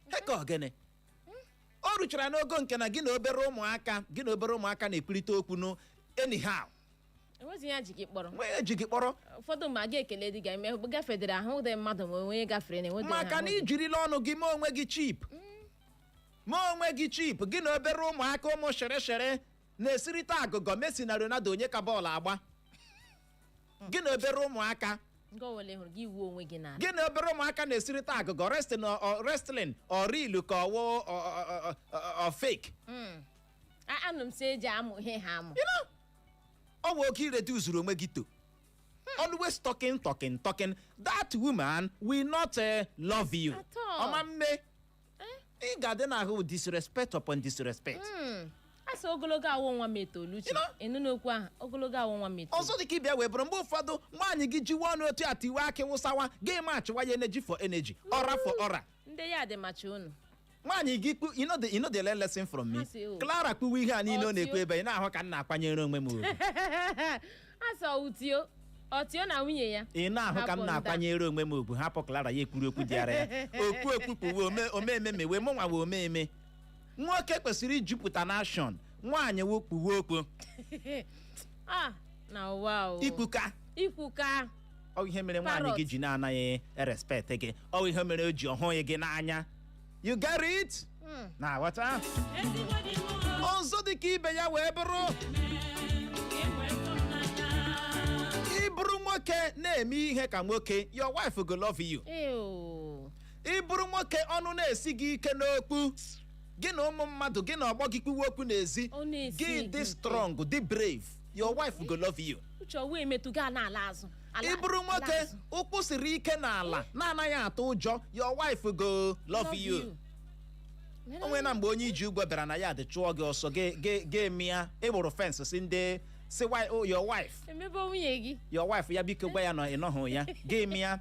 Heka ogene o ruchara n'ogo nke na gị na obere ụmụaka, gị na obere ụmụaka na-ekwurịta okwu nụ anyhow. Enwezi ya ji gị kpọrọ. Nwee eji gị kpọrọ. Ụfọdụ ma ga ekele dị ga eme gafedere ahụ dị mmadụ, ma onye gafere na enwedịghị Maka na ahụ dị. Ijirila ọnụ gị mee onwe gị cheap, mee onwe gị cheap. Gị na obere ụmụaka, ụmụ shịrịshịrị na-esirịta agụgọ Messi na Ronaldo, onye ka bọọlụ agba. Gị na obere ụmụaka. Nke ọbụla ị hụrụ gị wuo onwe gị n'ala. Gị na obere ụmụaka na-esirịta agụgọ wrestling, wrestling ọ real ka ọwụ ọ fake? Anụ m si eji amụ ihe ha amụ. You know, ọ bụ oke ireduzuru onwe gị to always talking, talking, talking. That woman will not love you. At all. Ọma mme ị ga-adị n'ahụ disrespect upon disrespect. A sị ogologo awụ nwa m etolu, Uche. You know? Ịnụ n'okwu ahụ, ogologo awụ nwa m etolu. Ọzọ dị ka ịbịa wee bụrụ, mgbe ụfọdụ nwaanyị gị jiwe ọnụ otu a tiwe akị wụsawa gị, machịwa ya energy for energy, ọra for ọra. Ndị ya dị machi unu. Nwaanyị gị kpu, you know the learn lesson from me. Ha sị, "Oh." Clara kpuwe ihe a niile ọ na-ekwu Ọtịo. ebe ị na-ahụ ka m na-akwanyere onwe m ugwu. A sị ọtio ọtio na nwunye ya. Ị na-ahụ ka m Hapụ ndị a. na-akwanyere onwe m ugwu. Hapụ Clara ya ekwuru okwu dịara ya, okwu ekwupụwe ome omeme mewe mụ nwa wee omeme. Nwoke kwesịrị ijupụta na action, nwaanyị wokpuwe okwu. Ah, na ụwa o. Ikwuka. Ikwuka. Ọ ihe mere nwaanyị Parrot. gị ji na-anaghị respect gị, ọ ihe mere o ji ọhụghị gị n'anya. You get it? Na-aghọta? Ezigbo di m o, Ọzọ dị ka ibe ya wee bụrụ, ka e wee hụ m n'anya. Ịbụrụ nwoke nwoke na-eme ihe ka nwoke, your wife go love you. Ew. Ị bụrụ nwoke ọnụ na-esi gị ike n'okwu, gị na ụmụ mmadụ, gị na ọgbọ gị kwuwe okwu n'ezi, Ọ na-esi gị gị dị ike. strong, dị brave, your wife go love you. Uche, ọwụ emetụ gaa n'ala azụ. Ị bụrụ ala nwoke azụ. ụkwụ siri ike n'ala, na-anaghị atụ ụjọ, your wife go love you. O nwere na mgbe onye iji ụgwọ bịara na ya dị chụọ gị ọsọ, gị mịa ịgbụrụ fence, si ndị si oh, your wife Emebe nwunye gị. Your wife ya, biko gwa ya nọ ịnọhụ ya, gị mịa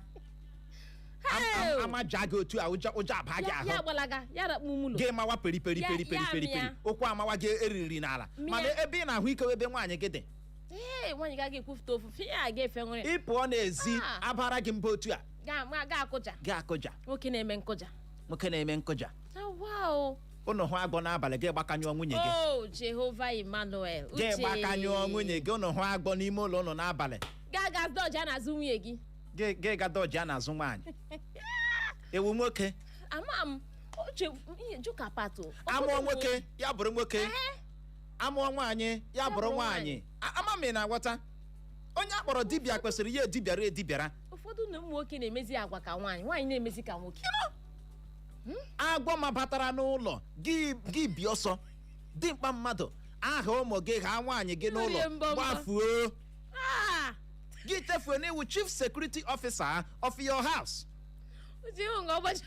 Hey! amaja gị otu a, ụjọ aba gị Ya ahụ. agbalaga ya rakpu ụlọ. Gị mawa peri peri peri peri ya peri peri. mịa. Ụkwụ amawa gị eriri n'ala. Mịa. Mana ebe ị na-ahụ ike, ebe nwaanyị gị dị. Ee, nwaanyị gaghị ekwufute ofufe ya ga-efe nwere. Ị pụọ n'ezi, Ah. abara gị mba otu a, ga akụja. Gị akụja. Nwoke na-eme nkụja. Nwoke na-eme nkụja. Ah, wow. Ụnụ hụ agwọ n'abalị, gị gbakanyụọ nwunye gị. Oh, Jehova Emmanuel. Gị Uche. gbakanyụọ nwunye gị. Ụnụ hụ agwọ n'ime ụlọ ụnụ n'abalị, Ga dọji a n'azụ nwunye gị. Gị ga dọji a n'azụ nwaanyị ewu nwoke. Ama m uche ihe joka pato. Amụọ nwoke ya bụrụ nwoke, amụọ nwaanyị ya bụrụ bụrụ nwaanyị. Ama m ị na-aghọta. Onye akpọrọ dibịa kwesịrị ya edibịara edibịara. Ụfọdụ na ụmụ nwoke na-emezi agwa ka nwaanyị, nwaanyị na-emezi ka nwoke. Agwọ ma batara n'ụlọ gị, gị bi ọsọ. Dimkpa mmadụ, aha ụmụ gị ha nwaanyị gị n'ụlọ, Rie mbọmbọ. gbafuo. Ah! Gị chefuo n'iwu chief security officer of your house. Uche, ịhụ nga ọgbachi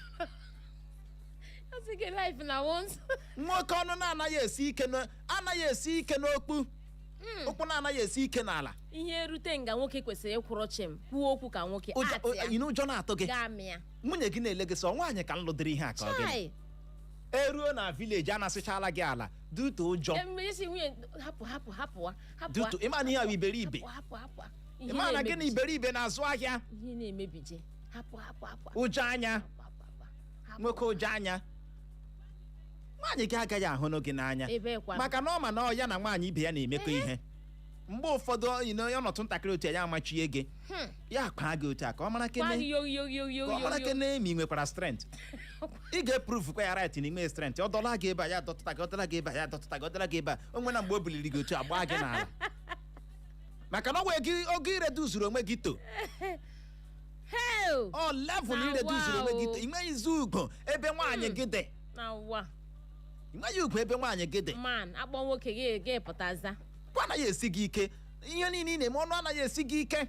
asị gị life na once. Nwoke ọnụ na-anaghị esi ike anaghị esi ike n'okpu, ụkwụ na-anaghị esi ike n'ala. Ihe rute nga nwoke kwesịrị ịkwụrụ chịm, kwuo okwu ka nwoke, Ụjọ atị ya. ụjọ na-atụ gị. Gaa mịa. Nwunye gị na-ele gị sọ, nwaanyị ka m lụdịrị ihe a ka ọ gịnị? Chai. Eruo na village, anasịchala gị ala duto ụjọ. Ememe si nwunye hapụ, hapụ, hapụ, hapụ. Duto ịma na ihe a bụ iberibe. Hapụ, hapụ, hapụ. Ihe Ịma na gị na na-emebije. iberibe na-azụ ahịa. Ihe na-emebije, hapụ, hapụ, hapụ. Ụjọ anya. Hapụ, hapụ, hapụ, hapụ. Nwoke ụjọ anya, nwaanyị gị agaghị ahụnụ gị n'anya. Ebe kwa. Maka na ọ ma na ọ ya na nwaanyị ibe ya na-emekọ ihe. Mgbe ụfọdụ ọnọtụ ntakịrị otu a, ya amachie gị, ya kpaa gị otu a ka ọ mara Kwa kene gị yo yo yo yo ka ọ mara yo yo. kene ma ị nwekwara strength. Ị ga-eprove ya right na ime strength. Ọ dọla gị ebe a, ya dọtụta gị. Ọ dọla gị ebe a, ya dọtụta gị. Ọ dọla gị ebe a, o nwere na mgbe o buliri gị otu a, gbaa gị n'ala, maka na ọ wee gị ogo ireduzuru onwe gị to Hell! ọ level Na ireduzuru onwe gị wow. to. Ị nweghịzi ugwu ebe nwaanyị gị dị. Na ụwa. Ị nweghị ugwu ebe nwaanyị gị dị. Man akpọ nwoke gị, gị pụtaza. Kwa anaghị esi gị ike, ihe niile ị na-eme, ọnụ anaghị esi gị ike.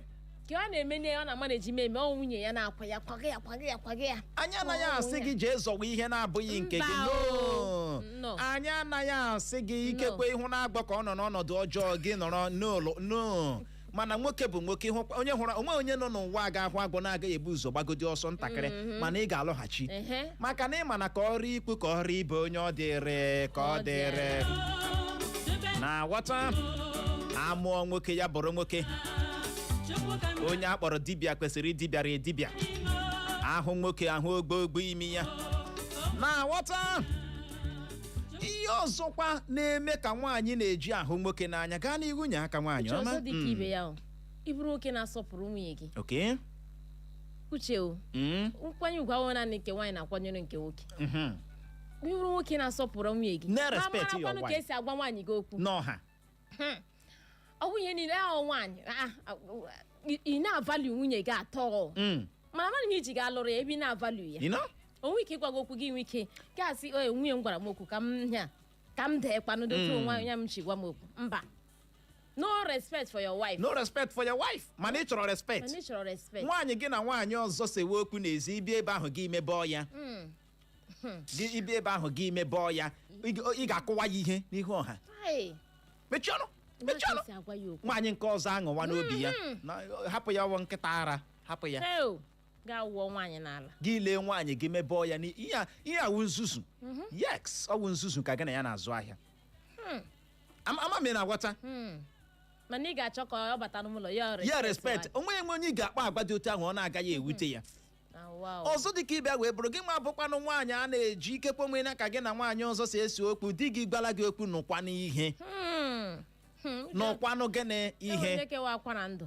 Ka ọ na-eme na ọ na-ama na-eji eme ọ nwunye ya na-akwa ya, kwaga ya, kwaga ya, kwaga ya. Anyị anaghị Ọ asị nwunye. gị jee zọwa ihe na-abụghị nke gị. Mba No. o. No. Anyị anaghị asị gị ikekwe ịhụ na-agbọ ka ọ nọ n'ọnọdụ ọjọọ, gị nọrọ n'ụlọ, no. Mana nwoke bụ nwoke. Ịhụ onye hụrụ onwe onye nọ n'ụwa ga-ahụ agwọ na-agaghị ebu ụzọ gbagodi ọsọ ntakịrị, mana ị ga-alọghachi, maka na ị ma na ka ọrụ ikwu ka ọrụ ibe onye ọ dịrị ka ọ dịrị na ghọta. Amụọ nwoke ya bụrụ nwoke, onye akpọrọ dibịa kwesịrị ịdịbịara edibịa. Ahụ nwoke ahụ ogbo imi ya na-aghọta. Ihe ọzọkwa na-eme ka nwaanyị na-eji ahụ nwoke n'anya, gaa n'ihu nye aka nwaanyị Uche, ọma. ọzọ dị ka ibe ya o, ị bụrụ nwoke na-asọpụrụ nwunye gị. Uche o, nkwanye ugwu awụ naanị nke nwaanyị na-akwanyere nke nwoke. Ị bụrụ nwoke na-asọpụrụ nwunye gị, Na respect ma your marakwanụ ka wife. esi agwa nwaanyị gị okwu. N'ọha. Ọ bụ ihe niile ahụ nwaanyị, ị na-avalue nwunye gị atọ, mana amaghị m iji ga alụrụ ya ebe ị na-avalue ya. You know? O nwee ike ịgwa gị okwu, gị nwee ike gasị, "Oye, nwunye m gwara m okwu ka m hịa ka m dee kwanụ dotu onwe ya m chi gwa m okwu." Mba, no respect for your wife. No respect for your wife, mana ị chọrọ respect. Mana ị chọrọ respect. Nwaanyị gị na nwaanyị ọzọ sewe okwu n'ezi, ibi ebe ahụ gị imebọọ ya, gị ibi ebe ahụ gị imebọọ ya, ị ga-akụwa ya ihe n'ihu ọha. Hey, Mechie ọnụ, mechie nwaanyị ọnụ. si agwa ya okwu. Nwaanyị nke ọzọ aṅụwa n'obi ya na hapụ ya, ọwụ nkịta ara, hapụ ya. Heo, gaa wụọ nwaanyị n'ala. Gị lee nwaanyị gị mebọọ ya ihe awụ nzuzu. Yes, ọ wụ nzuzu ka gị na ya na-azụ ahịa. Ama m ị na-aghọta. Mana ị ga-achọ ka ọ bata n'ụlọ ya. Ya respect onwe enwe onye ị ga-akpa agwa dị otu ahụ, ọ na-agaghị ewute ya. Na wow. Ọzọ dị ka ịbịa wee bụrụ gị nwa bụkwanụ nwaanyị a na-eji ikekwe onwe na ka gị na nwaanyị ọzọ si esi okwu, di gị gwala gị okwu, nụkwanụ ihe. Nụkwanụ gịnị? Ihe Ihe kewa akwa na ndụ.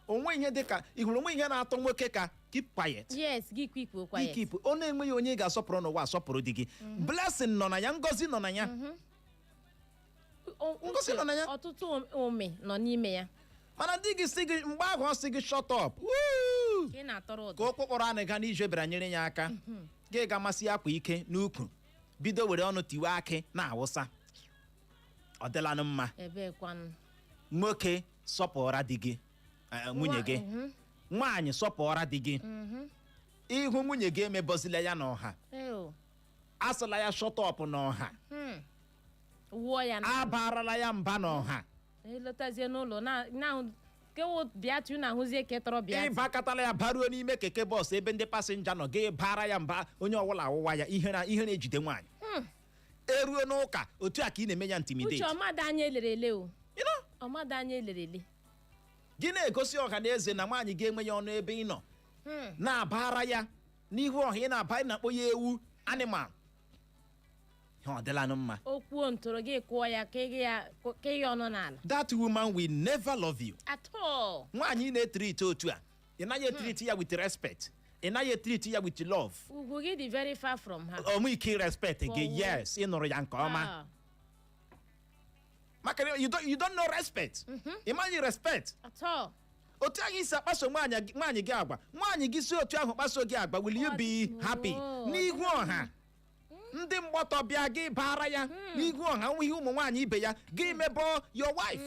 Onwe ihe dị ka ị hụrụ onwe ihe na-atọ nwoke ka keep quiet. Yes, gị kwikwu quiet. Ikipụ ọ na-enweghị onye ị ga-asọpụrụ n'ụwa, asọpụrụ di gị. Blessing nọ na ya, ngọzi nọ na ya. Ngozi Uche, nọ na ya. Ọtụtụ ụmị nọ n'ime ya. Mana di gị si gị, mgbe ahụ ọ sị gị, "Shut up," woo! Ka ị na-atọrọ Ka ụdọ. ụkwụ kpọrọ anị ga n'ije bịara nyere ya aka, gị ga-amasị akwa ike n'ukwu, bido were ọnụ tiwe akị na-awụsa. Ọ dịlanụ mma? Ebee kwanụ? Nwoke, sọpụra di gị, nwunye gị. Nwaanyị, sọpụra di gị. Ihu nwunye gị, emebọzila ya n'ọha. Eo. Asịla ya "Shut up" n'ọha. Wụọ ya na Abarala ya mba n'ọha. Elọtazie n'ụlọ na kewo bịatu na ahụzie ke tọrọ bịa. Ịbakọtala ya, baruo n'ime keke bus ebe ndị passenger nọ, gị bara ya mba, onye ọbụla awụwa ya. Ihere, ihere ejide nwaanyị. Eruo n'ụka, otu a ka ị na-eme ya intimidate. Uche, ọmada anya elere ele o. You know? Ọmada anya elere ele. Gị na-egosi ọha na eze na nwaanyị ga-enwe ya ọnụ ebe ị nọ na-abara ya n'ihu ọha, ị na-aba, ị na-akpọ ya ewu, animal. Ihe ọ dịlanụ mma? O kwuo ntụrụ gị, kụọ ya ka ị ya ka ị ya ọnụ n'ala. That woman will never love you. At all. Nwaanyị ị na-etreat otu a, ị naghị etreat ya with respect, ị naghị etreat ya with love. Ugwu gị dị very far from her. Onwe ike respect gị. For Yes, ị nụrụ ya nke ọma. Ah, Maka na you don't know respect, ị maghị respect. At all. Otu ahụ isi akpaso nwaanyị gị agwa, nwaanyị gị si otu ahụ kpaso gị agwa, will you be happy? No. N'ihu ọha, ndị mgbọtọ bịa, gị bara ya n'ihu ọha, ihe ụmụ nwaanyị ibe ya, gị mebọ your wife.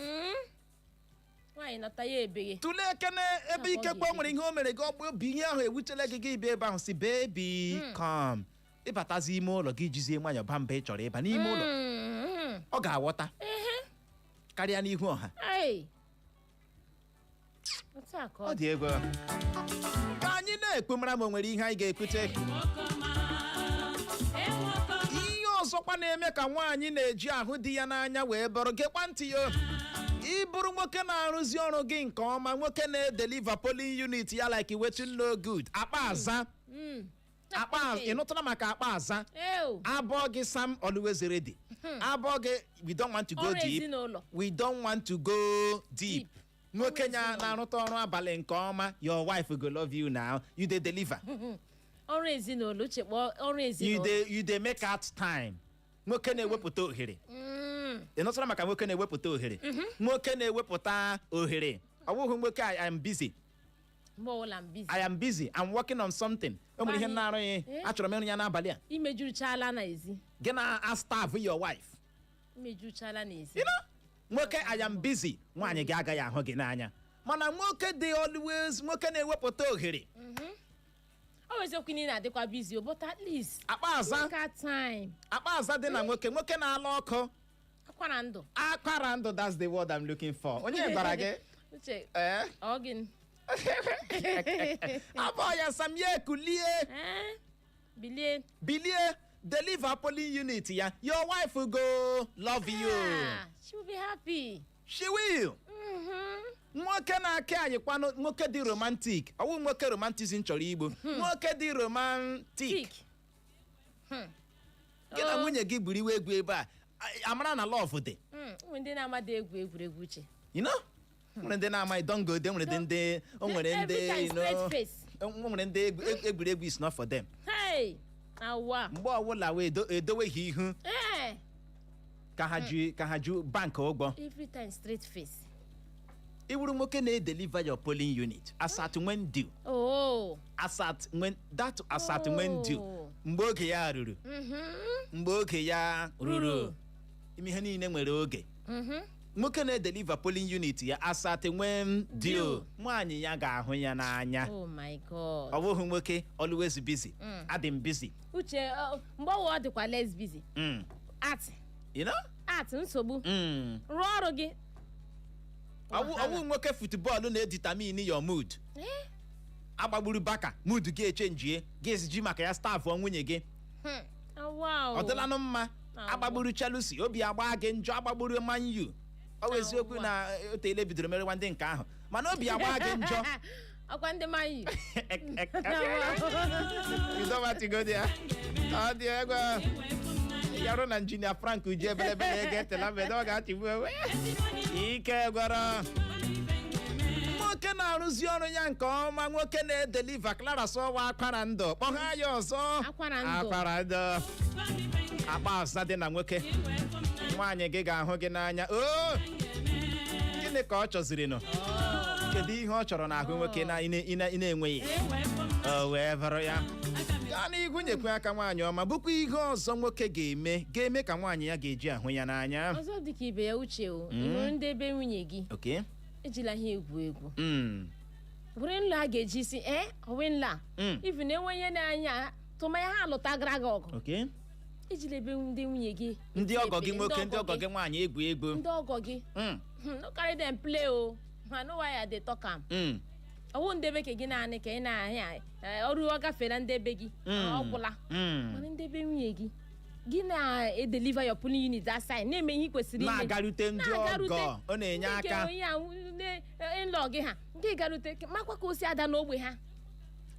Nwaanyị nọta ya ebeghe. Tụlee ekene ebe Afọ ikekwe gị. nwere ihe o mere gị, ọgbụ obi, ihe ahụ ewutela gị, gị bịa ebe ahụ si, "Baby, come." Ịbatazi ime ụlọ gị, jizie nwayọọ ba mba ị chọrọ ịba n'ime ụlọ. Ọ ga-aghọta karịa n'ihu ọha. Ei. Otu a ka Ọ dị egwu. Ka anyị na-ekwu, mara ma o nwere ihe anyị ga-ekwute. Ihe ọzọkwa na-eme ka nwaanyị na-eji ahụ di ya n'anya wee bụrụ, gekwa ntị ya, ịbụrụ nwoke na-arụzi ọrụ gị nke ọma, nwoke na-edeliver polling unit ya like wetin no good, akpa aza, akpa. Ị nụtara maka akpa aza? Ew. Abụọ gị, sam always ready. Abụọ gị, we don't want to go Ọrụ deep. ezinụlọ. We don't want to go deep. Deep. Nwoke Ọrụ nya ezinụlọ. na-arụta ọrụ abalị nke ọma, your wife go love you. Now you dey deliver. Ọrụ ezinụlọ, uche, kpọọ ọrụ You ezinụlọ. dey, you dey make out time. Nwoke na-ewepụta ohere. Ị nụtara maka nwoke na-ewepụta ohere? Nwoke na-ewepụta ohere, ọ bụghị nwoke "I am busy." Mgbe ọbụla m busy. "I am busy, I'm working on something." O nwere ihe m na-arụghị. Eh? Achọrọ m ịrụ ya n'abalị a. Imejuruchala n'ezi. Gị na-astarve your wife. Imejuruchala n'ezi. You know? Nwoke "I am busy," nwaanyị gị agaghị ahụ gị n'anya. Mana nwoke dị always, nwoke na-ewepụta ohere. Ọ bụ eziokwu na ị na-adịkwa busy o, but at least Akpa aza. make out time. Akpa aza dị na nwoke, nwoke na-ala ọkụ. Akwara ndụ. Akwara ndụ, that's the word I'm looking for. Onye gwara gị? Uche. Ee. Ọ gịnị? Abụọ ya, sam ya ekulie. Eh? Bilie. Bilie deliver polling unit ya, your wife go love you. Ah, she will be happy. She will. Nwoke na-akị anyị kwanụ, nwoke dị romantic. Ọwụ nwoke romanticism chọrọ igbo, nwoke dị romantic. Tik. Gị na Oh. nwunye gị gburu iwe egwu ebe a, amara na love dị. Ụmụ ndị na-amadị egwu egwuregwu, uche. You know, nwere ndị na-amaghị, don go there. Nwere ndị o nwere ndị Every time you know, straight face. o nwere ndị egwuregwu is not for them. Hey, awa. Mgbe ọbụla wee edoweghị ihu Eh, ka ha ji bank ụgwọ. Every time straight face. Iwuru nwoke na-edeliver your polling unit as at when due. Oh. As at when that, as at when due. Oh. Mgbe oge ya ruru. Mgbe oge ya ruru. Ruru. Ime ihe niile nwere oge. Nwoke na-edeliver polling unit ya as at when due, Due. nwaanyị ya ga-ahụ ya n'anya. Oh my God. Ọ bụghị nwoke always busy, adị m busy. Uche, mgbe ọwa ọ dịkwa less busy. At You know? At nsogbu. Rụọ ọrụ gị. Ọwụ nwoke football na-edetermine your mood. Eh? Agbagburu baka, mood gị echenjie, gị ji maka ya starve nwunye gị. Awa o. Ọ dịlanụ mma? Awa. Agbagburu Chelsea, obi agba gị njọ. Agbagburu Man U, ọ bụ eziokwu Awa. na otele bidoro merewa ndị nke ahụ, mana obi agba gị njọ. Ọkwa ndị Man U. You don't want to go there. Ọ dị egwu. Yarụ na injinia Frank Uju ebelebe na-ege etela mgbede, ọ ga-achịgbu onwe ike gwara. Nwoke na-arụzi ọrụ ya nke ọma, nwoke na-edeliver, Clara Sọwa, akwara ndụ, kpọgha ya ọzọ. Akwara ndụ. Akwara ndụ, akpa aza dị na nwoke, nwaanyị gị ga-ahụ gị n'anya. O gịnị? Gịnị ka ọ chọziri nụ? Kedu ihe ọ chọrọ n'ahụ nwoke na ị na-enweghị? O wee bụrụ ya. Gaa n'ihu, nyekwe aka, nwaanyị ọma. Bụkwa ihe ọzọ nwoke ga-eme ka nwaanyị ya ga-eji ahụ ya n'anya. Ọzọ dịka ibe ya, Uche, o ị hụrụ ndị ebe nwunye gị, ejila ha egwu egwu. Were nla a ga-eji si ee owe nla. Even enwe ihe na-anya tụmanya ha alụtagara gị ọgụ. Ejila ebe ndị nwunye gị Ndị eti ọgọ gị epele, nwoke, ndị ọgọ gị nwaanyị egwu egwu. Ndị ọgọ gị. No carry them play o. I know why I dey talk am. Ọwụ ndebe ke gị naanị ka ị na-ahịa ọrụ, ọ gafere ndebe gị, ọ gwụla. Mana ndebe nwunye gị, gị na-edeliver your polling unit that side, na-eme ihe ị kwesịrị ime. Na-agarute ndị Na-agarute. ọgọ, ọ na-enye Ndị nke aka. onye a in-law gị, ha nke garute makwa ka o si ada n'ogbe ha,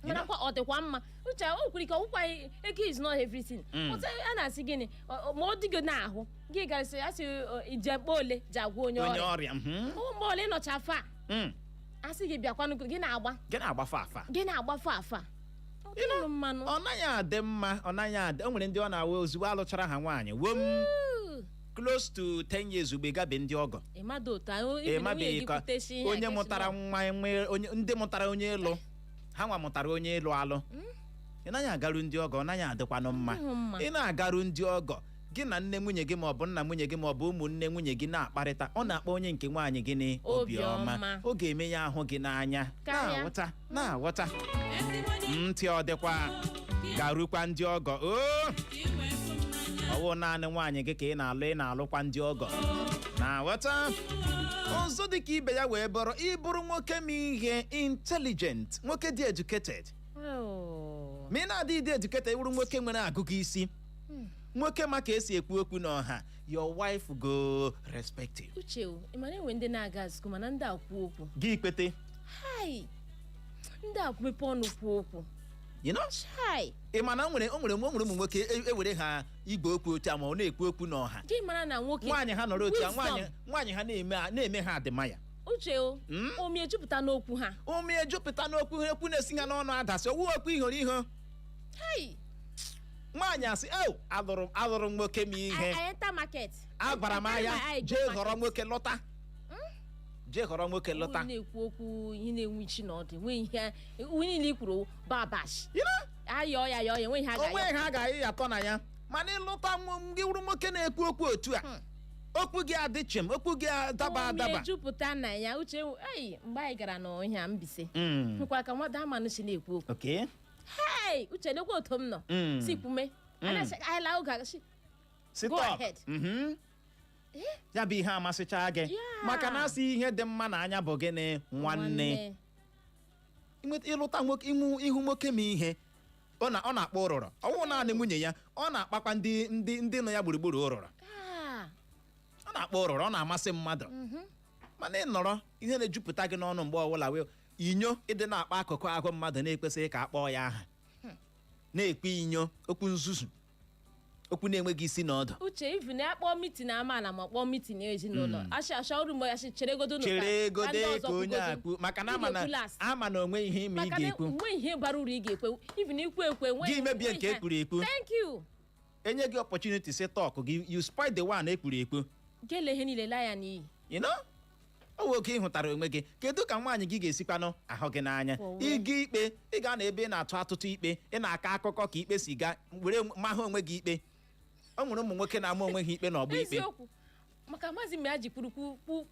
marakwa ọ dịkwa mma. Uche, o kwuru ike ọgwụkwa ego is not everything. Otu a na-asị gịnị, ma ọ dịgo n'ahụ gị garịsị asị ije mkpa ole ji agwa onye Onye ọrịa. ọrịa. Ụmụ mgbe ole nọcha fa asị gị bịakwanụ, gị na-agba. Gị na-agbafa afa. Gị na-agbafe afa. Ọ dịghị mmanụ. Ọ naghị adị mma, ọ naghị adị. O nwere ndị ọ na-awa ozugbo alụchara ha nwaanyị wom, close to 10 years ugbe gabe ndị ọgọ. Ịmado otu ahụ ibi na nwunye Ịmabeghị gị ka kwutechi ihe a onye ga-esi mụtara nwa nwee onye ndị mụtara onye ịlụ ha nwa mụtara onye ịlụ alụ. Ị naghị agaru ndị ọgọ, ọ naghị adịkwanụ mma. Ọ dịghị mma. Ị na-agaru ndị ọgọ gị na nne nwunye gị maọbụ nna nwunye gị maọbụ ụmụnne nwunye gị na-akparịta, ọ na-akpọ onye nke nwaanyị gị ni obiọma. Obiọma. Ọ ga-eme ya ahụ gị n'anya. Karịa. Na-aghọta, na-aghọta ntị. Ọ dịkwa garukwa ndị ọgọ o. Ọwụ naanị nwaanyị gị ka ị na-alụ, ị na-alụkwa ndị ọgọ, na-aghọta. Ọzọ dị ka ibe ya wee bụrụ ịbụrụ nwoke ma ihe intelligent, nwoke dị educated. Oh. Ma ị na-adịghị dị educated, ịbụrụ nwoke nwere agụgụ isi, nwoke ma ka esi ekwu okwu n'ọha, your wife go respect you. Uche o, ị mara enwe ndị na-aga school, mana ndị a kwuo okwu, Gị kpete. Hai, ndị a mepe ọnụ kwuo okwu. You know? Chai. Ị ma na o nwere ụmụ nwoke ewere ha igwe okwu otu a, ma ọ na-ekwu okwu n'ọha. Gị mara na nwoke Nwaanyị ha nọrọ otu a, Wisdom. nwaanyị ha na-eme ha adịmaya. Uche o, omi ejupụta n'okwu ha. Ụmụ ejupụta n'okwu ha, ekwu na-esi ha n'ọnụ adasị owu okwu ihoro iho. Hai. Nwaanyị asị o alụrụ m nwoke m ihe. I enter market. Agwara m I carry ahịa my eye go jee họrọ market. nwoke lọta, jee họrọ nwoke lọta. Ọ na-ekwu okwu ihe na-enwe isi na ọdụ, nwee ihe ihe niile i kwuru babash. You know? Ayọ ya yọọ ya, enweghị ha Onwe ga-ayọ. ha agaghị atọ na ya, mana ịlụta gị wụrụ nwoke na-ekwu okwu otu a, okwu gị adị chim, okwu gị adaba Omi adaba. ejupụta na ya. Uche, ei, mgbe anyị gara n'ọhịa Mbaise, hụkwara ka nwada amanụ si na-ekwu okwu. Hei, Uche, lekwa otu m nọ si kwume. Anyị laa oge a, Si Go talk. ahead. Ya bụ ihe amasịcha gị. Maka na asị ihe dị mma n'anya bụ gịnị, nwanne? Ịlụta nwoke, ịhụ nwoke ma ihe ọ na-akpọ ụrụrụ, ọwụ naanị nwunye ya, ọ na-akpakwa ndị nọ ya gburugburu ụrụrụ. Ah, Ọ na-akpọ ụrụrụ, ọ na-amasị mmadụ. Mana ị nọrọ, ihe na-ejupụta gị n'ọnụ mgbe ọbụla wee inyo, ịdị na-akpa akụkụ ahụ mmadụ na-ekwesịghị ka a kpọọ ya aha, na-ekpe inyo, okwu nzuzu, okwu na-enweghị isi na ọdụ. Uche, even ya kpọọ meeting amaala, ma kpọọ meeting ezinụlọ, asị asị ọrụ mgbe asị cheregodo nụ Chere ka egode ndị ọzọ ka onye kwugodo. a kwu, maka na Ị ama na ga-ekwu last. Ama na onwe ihe ime ị Maka na ga-ekwu. nwe ihe bara uru ị ga-ekwe, even ikwu ekwe Gị mebie nwe nke ihe. ekwuru ekwu. Thank you. Enye gị opportunity si talk gị, you spoil the one ekwuru ekwu. Gele ihe niile laa ya n'iyi. You know? Ọ bụ oke ịhụtara onwe gị. Kedu ka nwaanyị gị ga-esikwanụ ahụ gị n'anya? For where? Ịga ikpe, ị ga na ebe ị na-atụ atụtụ ikpe, ị na-akọ akụkọ ka ikpe si gaa, were mahụ onwe gị ikpe. O nwere ụmụ nwoke na-ama onwe ha ikpe n'ọgbọ ikpe. Eziokwu, maka maazị mgbe ya ji kwuru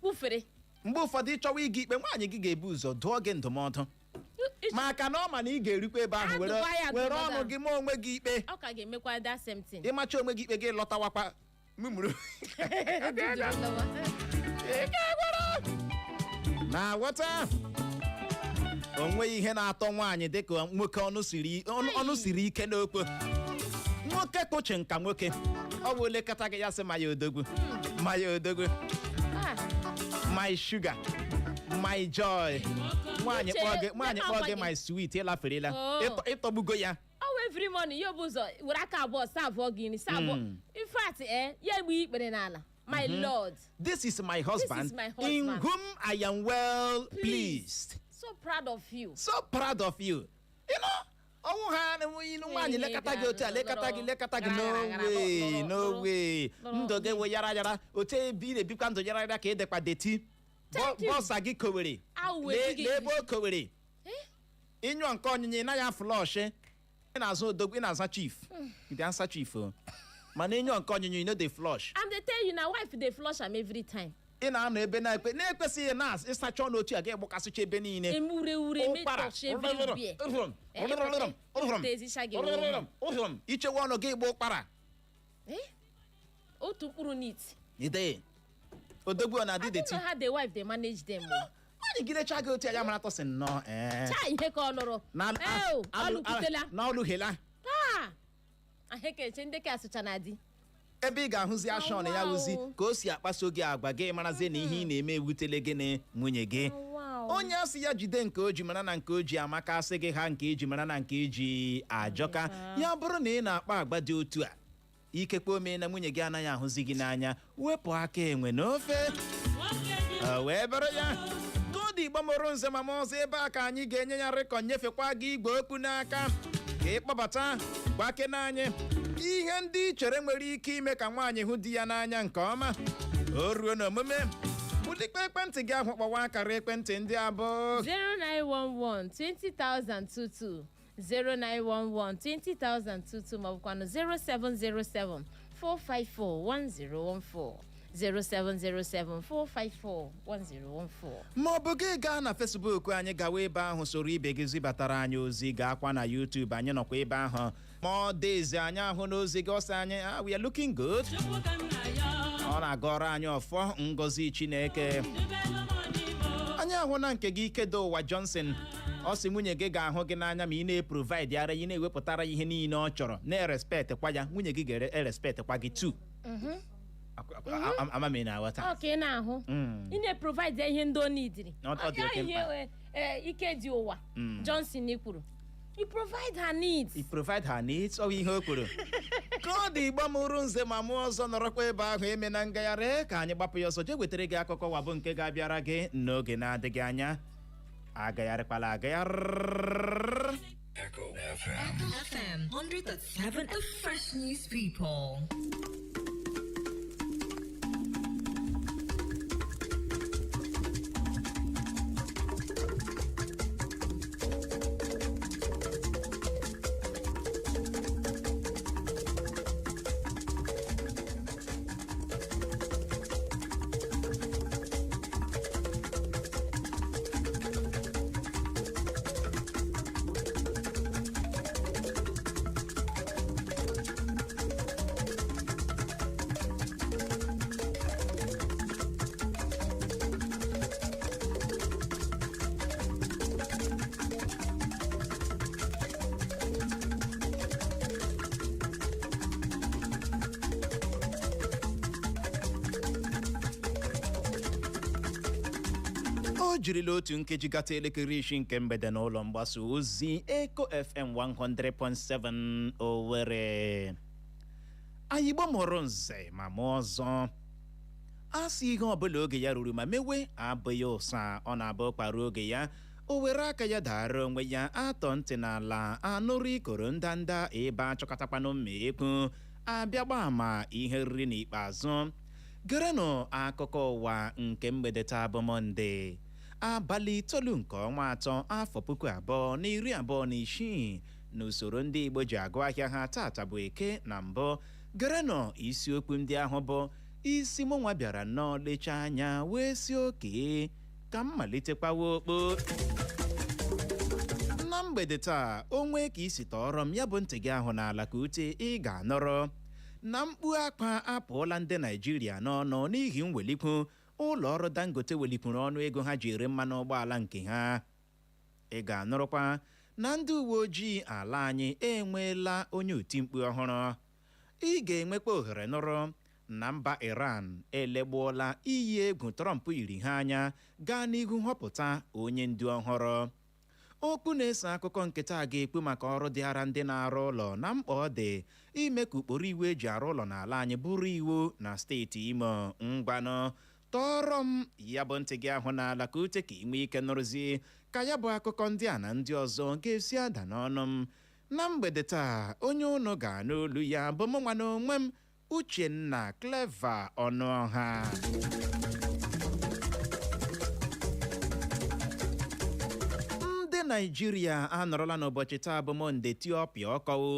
kwufere. Mgbe ụfọdụ, ịchọwa ịga ikpe, nwaanyị gị ga-ebu ụzọ dụọ gị ndụmọdụ, maka na ọ ma na ị ga-erukwa ebe ahụ were Adụkwa ya were ndụmọdụ ọnụ ahụ. gị maa onwe gị ikpe. Ọ ka ga-emekwa that same thing. Ịmacha onwe gị ikpe, gị lọtawakwa mụmụrụ. Duduru lọwa. Na ghọta, o nweghị ihe na-atọ nwaanyị dịka nwoke ọnụ siri ike n'okwu, nwoke kụchi nka nwoke ọ bụ lekọta gị, ya sị ma ya odogwu, ma ya odogwu. Ah, My sugar, my joy. Nwaanyị Uche, kpọọ gị, nwaanyị nye m kpọọ gị agwa gị. my sweet, ịlaferela. Oh. Ịtọgbugo ya. Ọ wụ every morning ya bụ ụzọ were aka abụọ saa abụọ gị nri saa abụọ. In fact, ya egbu ikpere n'ala, my lord. This is my husband, This is my in husband. whom I am well pleased. So proud of you. So proud of you. You know, ọnwụ ha ịnụ nwaanyị Ihe lekọta gị otu a, lekọta gị, lekọta gị, no gara, gara, way, lọrọ, no lọrọ, way. lọrọ. Ndụ gị wụ yara yara, otu ebe ị na-ebikwa ndụ yara yara ka ị dịkwa dirty. Thank you. Bọsa gị kowere. Awụ wee gị. Lee ebe o kowere. Ịnyụọ nke ọnyịnya, ị naghị aflush. Ị na-azụ odogwu, ị na-aza chief, you dey answer chief o, mana ịnyụọ nke ọnyịnya, you no dey flush. I'm dey tell you, na wife dey flush am every time. Ị na-anọ ebe na-ekpe na-ekwesịghị na ịsacha ọnụ otu a ga-egbukasịcha ebe niile. Eme ure ure. Ụkpara. Metọch everywhere. Ezichaa gị. Ichewe ọnụ gị gba ụkpara. Eh? Otu mkpụrụ nit. Ide odogwu, ọ na-adị I don't dirty. know how the wife dey manage them o. Nwaanyị gidecha gị otu a, ya mara tọsị nnọọ ee. Chai, ihe ka ọ lụrụ. Eo, ọ lụkwutela. Na ọlụghela. Taa ahịa ndị ka asụcha na di. Ebe ị ga-ahụzi ashọn ya wụzi Wow. ka o si akpaso gị agwa, gị marazie na ihe ị na-eme ewutele gị na nwunye gị. Wow. Onye asị ya jide nke o ji mara na nke o ji amaka, asị gị ha nke eji mara na nke eji ajọka. Ya bụrụ na ị na-akpa agwa dị otu a, ikekwe ome na nwunye gị anaghị ahụzi gị n'anya. Wepụ aka enwe n'ofe. O wee bụrụ ya koodu Igbo mụrụ nze ma ọzọ, ebe a ka anyị ga-enye ya rịkọ, nyefekwa gị igwe okwu n'aka ka ị kpọbata gbake n'anyị ihe ndị ị chere nwere ike ime ka nwaanyị hụ di ya n'anya nke ọma. O ruo n'omume, bulikpe ekwentị gị ahụ, kpọwa akara ekwentị ndị abụọ: 0911 20022, 0911 20022, maọbụkwanụ 0707 454 1014, 0707 454 1014. Ma ọ bụ gị gaa na Facebook anyị, gawa ebe ahụ soro ibe gị zibatara anyị ozi. Gaakwa na YouTube anyị, nọkwa ebe ahụ. Ma ọ dịzi anyị ahụ n'ozi gị, ọsọ anyị, "Ah, we are looking good." Ọ na-agọrọ anyị ọfọ ngọzi Chineke. Anyị ahụ na nke gị, Ikedo Ụwa Johnson, ọ sị nwunye gị ga-ahụ gị n'anya ma ị na-eprovide ara ya, ị na-ewepụtara ya ihe niile ọ chọrọ, na-erespect kwa ya, nwunye gị ga-erespect kwa gị too. Ama m ị na-aghọta. Ọ ka ị na-ahụ, ị na-eprovide ihe ndị ọ nidiri. Ọ dị oke mkpa. Ike dị ụwa Johnson kwuru, you provide her needs. I provide her needs, ọ bụ ihe o kwuru. Ka ọ dị, Igbo mụrụ nze ma mụọ ọzọ, nọrọkwa ebe ahụ, eme na ngagharị ka anyị gbapụ ya ọsọ jee wetara gị akụkọ wabụ nke ga-abịara gị n'oge na-adịghị anya. Agagharịkwala agagharị. Echo FM. FM 100.7, the fresh news people. O jirila otu nkeji gata elekere 6 nke mgbede n'ụlọ mgbasa ozi Eco FM 100.7 Owerri. Anyị Igbo mụrụ nze ma mụọ ọzọ, a sị ihe ọbụla oge ya ruru ma mewe abụghị ụsa. Ọ na-abụ kpara oge ya, o were aka ya dara onwe ya. Atọ ntị n'ala anụrụ ikoro ndanda ebe achọkọtakwanụ mma ekwu abịa gbaa ama ihe riri. N'ikpeazụ, gerenụ akụkọ ụwa nke mgbede taa bụ Mọnde, abalị 9 nke ọnwa 3, afọ 2026, n'usoro ndị Igbo ji agụ ahịa ha. Tata bụ Eke. Na mbụ, gerenụ isiokwu ndị ahụ bụ isi mụnwa bịara nnọọ lechaa anya wee si oke ka m malitekwawa okpo na mgbede taa. O nwee ka isi tọọrọ m ya bụ ntị gị ahụ n'ala ka ute, ị ga-anọrọ na mkpu akwa apụọla ndị Naijiria n'ọnụ n'ihi mwelikwu ụlọ ọrụ Dangote welikwuru ọnụ ego ha ji ere mmanụ ụgbọala nke ha. Ị ga-anụrụkwa na ndị uwe ojii ala anyị enweela onye otimkpu ọhụrụ. Ị ga-enwekwa ohere nụrụ na mba Iran elegbuola iyi egwu Trump yiri ha anya gaa n'ihu nhọpụta onye ndu ọhụrụ. Okwu na-eso akụkọ nketa ga-ekwu maka ọrụ dị ara ndị na-arụ ụlọ na mkpa ọ dị ime ka ụkpụrụ iwu eji arụ ụlọ n'ala anyị bụrụ iwu na steeti Imo. Ngwanụ, tọọrọ m ya bụ ntị gị ahụ n'ala ka ute, ka ị nwee ike nụrụzi ka ya bụ akụkọ ndị a na ndị ọzọ ga-esi ada n'ọnụ m na mgbede taa. Onye unu ga-anụ olu ya bụ mụ nwa n'onwe m, Uchenna Clever Ọnụọha. Naijiria anọrọla n'ụbọchị taa bụ Mọnde tie ọpịa ọkọwo,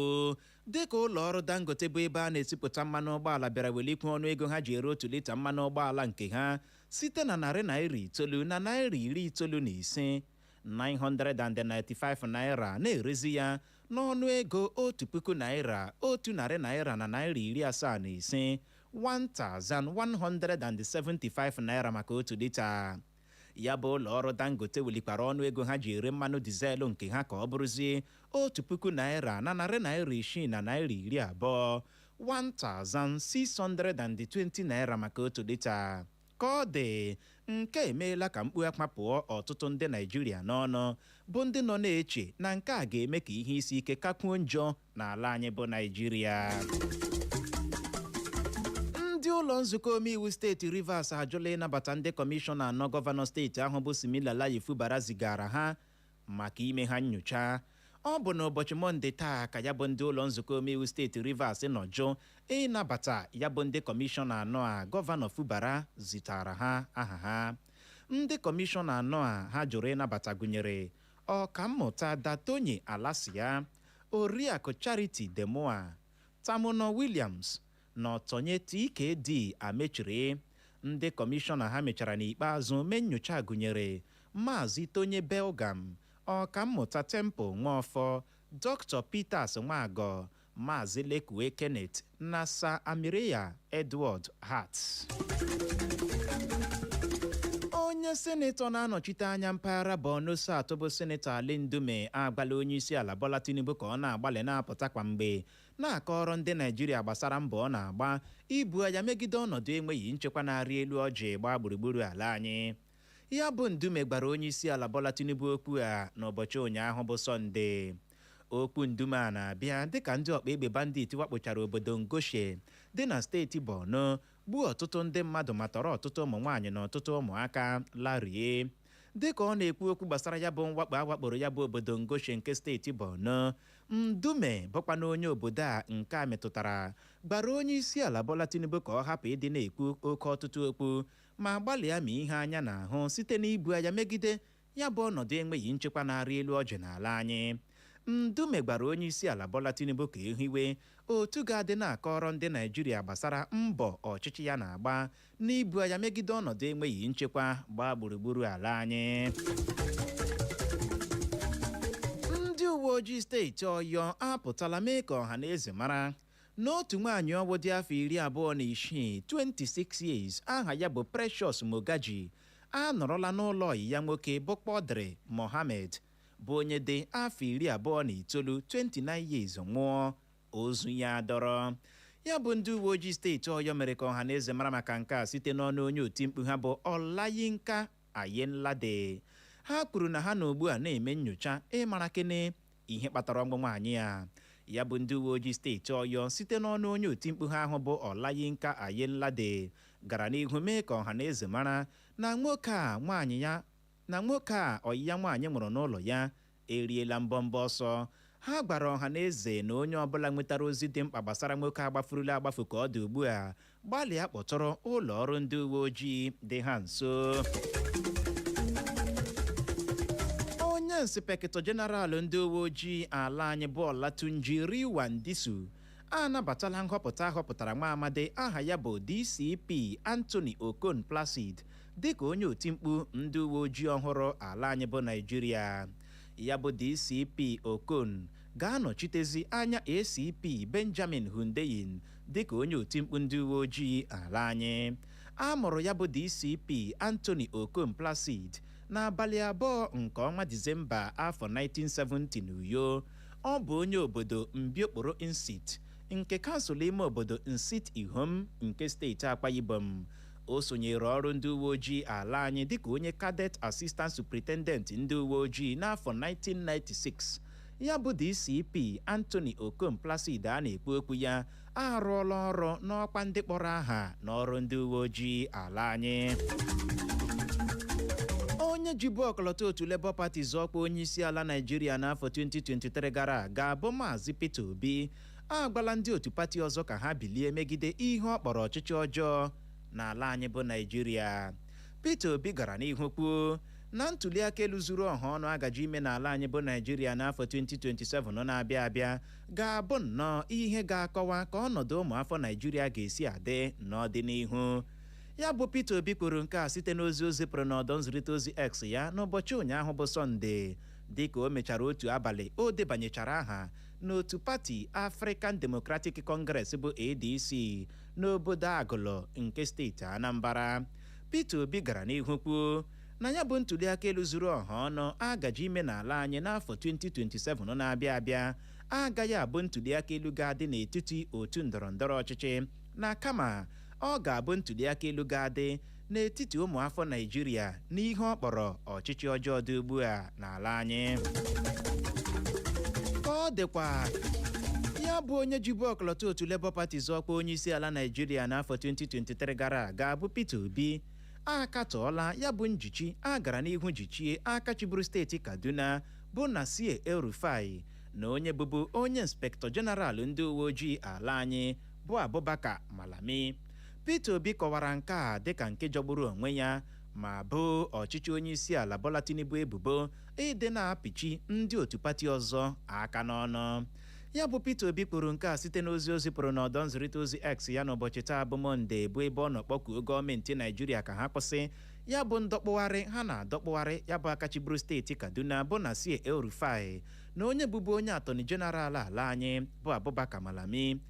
dịka ụlọ ọrụ Dangote, bụ ebe a na-esipụta mmanụ ụgbọala, bịara welikwu ọnụ ego ha ji ere 1 lita mmanụ ụgbọala nke ha site na ₦900 na ₦95, ₦995, na-erezi ya n'ọnụ ego ₦1,175 ₦1,175 maka 1 lita. Ya bụ ụlọ ọrụ Dangote welikwara ọnụ ego ha ji ere mmanụ dizelụ nke ha ka ọ bụrụzie ₦1,000 na ₦6 na ₦20, ₦1,620 maka 1 lita. Ka ọ dị, nke emeela ka mkpu akwa pụọ ọtụtụ ndị Naijiria n'ọnụ, bụ ndị nọ na-eche na nke a ga-eme ka ihe isi ike kakwuo njọ n'ala anyị bụ Naijiria. Ndị ụlọ nzukọ omeiwu steeti Rivers ajụla ịnabata ndị kọmishọna anọ gọvanọ steeti ahụ bụ Siminalayi Fubara zigara ha maka ime ha nyocha. Ọ bụ n'ụbọchị Mọnde taa ka ya bụ ndị ụlọ nzukọ omeiwu steeti Rivers nọ jụ ịnabata ya bụ ndị kọmishọna anọ a gọvanọ Fubara zitara ha aha ha. Ndị kọmishọna anọ a ha jụrụ ịnabata gụnyere Ọkammụta Datonye Alasia, Oriakụ Charity Demoa, Tamuno Williams na Ọtọnye TKD Amechiri. Ndị kọmishọna ha mechara n'ikpeazụ mee nyocha gụnyere Maazị Tonye Belgam, Ọkammụta Temple Nwaọfọ, Dr Peters Nwagọ, Maazị Lekue Kenneth na Sir Amireya Edward Hart. Onye senetọ na-anọchite anya mpaghara Borno South, bụ Senetọ Ali Ndume, agwala onye isi ala Bola Tinubu ka ọ na-agbalị na-apụta kwa mgbe na-akọrọ ndị Naijiria gbasara mbọ ọ na-agba ibu agha megide ọnọdụ enweghị nchekwa na-arị elu ọjị gbaa gburugburu ala anyị. Ya bụ Ndume gbara onye isi ala Bola Tinubu okwu a n'ụbọchị ụnyaahụ bụ Sọnde. Okwu Ndume a na-abịa dịka ndị ọkpa egbe bandit wakpochara obodo Ngoshe dị na steeti Borno, gbuo ọtụtụ ndị mmadụ ma tọrọ ọtụtụ ụmụ nwaanyị na ọtụtụ ụmụaka larie. Dịka ọ na-ekwu okwu gbasara ya bụ mwakpo a wakporo ya bụ obodo Ngoshe nke steeti Borno, Ndume, bụkwa na onye obodo a nke a metụtara, gbara onye isi ala Bola Tinubu ka ọ hapụ ịdị na-ekwu oke ọtụtụ okwu ma gbalịa ma ihe anya na-ahụ site n'ibu agha megide ya bụ ọnọdụ enweghị nchekwa na-arị elu ọjị n'ala anyị. Ndume gwara onye isi ala Bola Tinubu ka ehiwe otu ga-adị na-akọrọ ndị Naijiria gbasara mbọ ọchịchị ya na-agba n'ibu agha megide ọnọdụ enweghị nchekwa gbaa gburugburu ala anyị. Ndị uwe ojii steeti Ọyọ apụtala mee ka ọha na eze mara n'otu nwaanyị ọwụ dị afọ 26, 26 years, aha ya bụ Precious Mogaji, anọrọla n'ụlọ ọyị ya nwoke bụ Kpọdịrị Mohammed, bụ onye dị afọ 29, 29 years, nwụọ, ozu ya dọrọ. Ya bụ ndị uwe ojii steeti Ọyọ mere ka ọha na eze mara maka nke a site n'ọnụ onye otimkpu ha bụ Ọlayinka Ayenlade. Ha kwuru na ha na ugbu a na-eme nyocha ịmara kene ihe kpatara ọnwụ nwaanyị ya. Ya bụ ndị uwe ojii steeti Ọyọ, site n'ọnụ onye otimkpu ha ahụ bụ Ọlayinka Ayenlade, gara n'ihu mee ka ọha na eze mara na nwoke a nwaanyị ya na nwoke a ọyị ya nwaanyị nwụrụ n'ụlọ ya eriela mbọmbọ ọsọ. Ha gwara ọha na eze na onye ọbụla nwetara ozi dị mkpa gbasara nwoke agbafurula agbafu ka ọ dị ugbu a, gbalịa kpọtụrụ ụlọ ọrụ ndị uwe ojii dị ha nso. Onye inspector general ndị uwe ojii ala anyị bụ Ọlatunji Riwandisu anabatala nhọpụta ahọpụtara nwa amadi aha ya bụ DCP Anthony Okon Placid dịka onye otimkpu ndị uwe ojii ọhụrụ ala anyị bụ Naijiria. Ya bụ DCP Okon ga-anọchitezi anya ACP Benjamin Hundeyin dịka onye otimkpu ndị uwe ojii ala anyị. A mụrụ ya bụ DCP Anthony Okon Placid n'abalị 2 nke ọnwa Disemba afọ 1970 n'Uyo. Ọ bụ onye obodo Mbiokporo Nsit nke kansụl ime obodo Nsit Ihom nke steeti Akwa Ibom. O sonyere ọrụ ndị uwe ojii ala anyị dịka onye cadet assistant superintendent ndị uwe ojii n'afọ 1996. Ya bụ DCP Anthony Okon Placid a na-ekwu okwu ya arụọla ọrụ n'ọkwa ndị kpọrọ aha n'ọrụ ndị uwe ojii ala anyị. Onye jibu ọkọlọtọ otu Labour Party zọọkwa onye isi ala Naijiria n'afọ 2023 gara aga, bụ Maazị Peter Obi, agwala ndị otu pati ọzọ ka ha bilie megide ihe ọ kpọrọ ọchịchị ọjọọ n'ala anyị bụ Naijiria. Peter Obi gara n'ihu kwuo Na ntụliaka elu zuru ọha ọnụ agaji ime n'ala anyị bụ Naijiria n'afọ 2027 na-abịa abịa ga-abụ nnọọ ihe ga-akọwa ka ọnọdụ ụmụafọ Naijiria ga-esi adị n'ọdịnihu. Ya bụ Peter Obi kwuru nke a site n'ozi o zipụrụ n'ọdọ nzirịta ozi X ya n'ụbọchị ụnyaahụ bụ Sọnde, dịka o mechara otu abalị o debanyechara aha n'otu pati African Democratic Congress bụ ADC n'obodo Agụlụ nke steeti Anambra. Peter Obi gara n'ihu kwuo na ya bụ ntụliaka elu zuru ọha ọnụ agaji ime n'ala anyị n'afọ 2027 na-abịa abịa agaghị abụ ntụliaka elu ga-adị n'etiti otu ndọrọndọrọ ọchịchị, na kama ọ ga-abụ ntụliaka elu ga-adị n'etiti ụmụafọ Naijiria n'ihe ọ kpọrọ ọchịchị ọjọọ dị ugbu a n'ala anyị. Ka ọ dịkwa, ya bụ onye jibu ọkọlọtọ otu Labour Party zọọkwa onye isi ala Naijiria n'afọ 2023 gara aga bụ Peter Obi akatọọla ya bụ njichi a gara n'ihu jichie aka chịburu steeti Kaduna bụ Nasir El-Rufai na onye bụbu onye inspector general ndị uwe ojii ala anyị bụ Abubakar Malami. Peter Obi kọwara nke a dịka nke jọgburu onwe ya ma bụ ọchịchị onye isi ala Bola Tinubu ebubo ịdị na-apịchi ndị otu pati ọzọ aka n'ọnụ. Ya bụ Peter Obi kwuru nke a site n'ozi o zipụrụ n'ọdọ nzirịta ozi X ya n'ụbọchị taa bụ Mọnde, bụ ebe ọ nọ kpọkuo gọọmenti Naijiria ka ha kwụsị ya bụ ndọkpụgharị ha na-adọkpụgharị ya bụ akachiburu steeti Kaduna bụ Nasir El-Rufai na onye bụbu onye attorney general ala anyị bụ Abubakar Malami.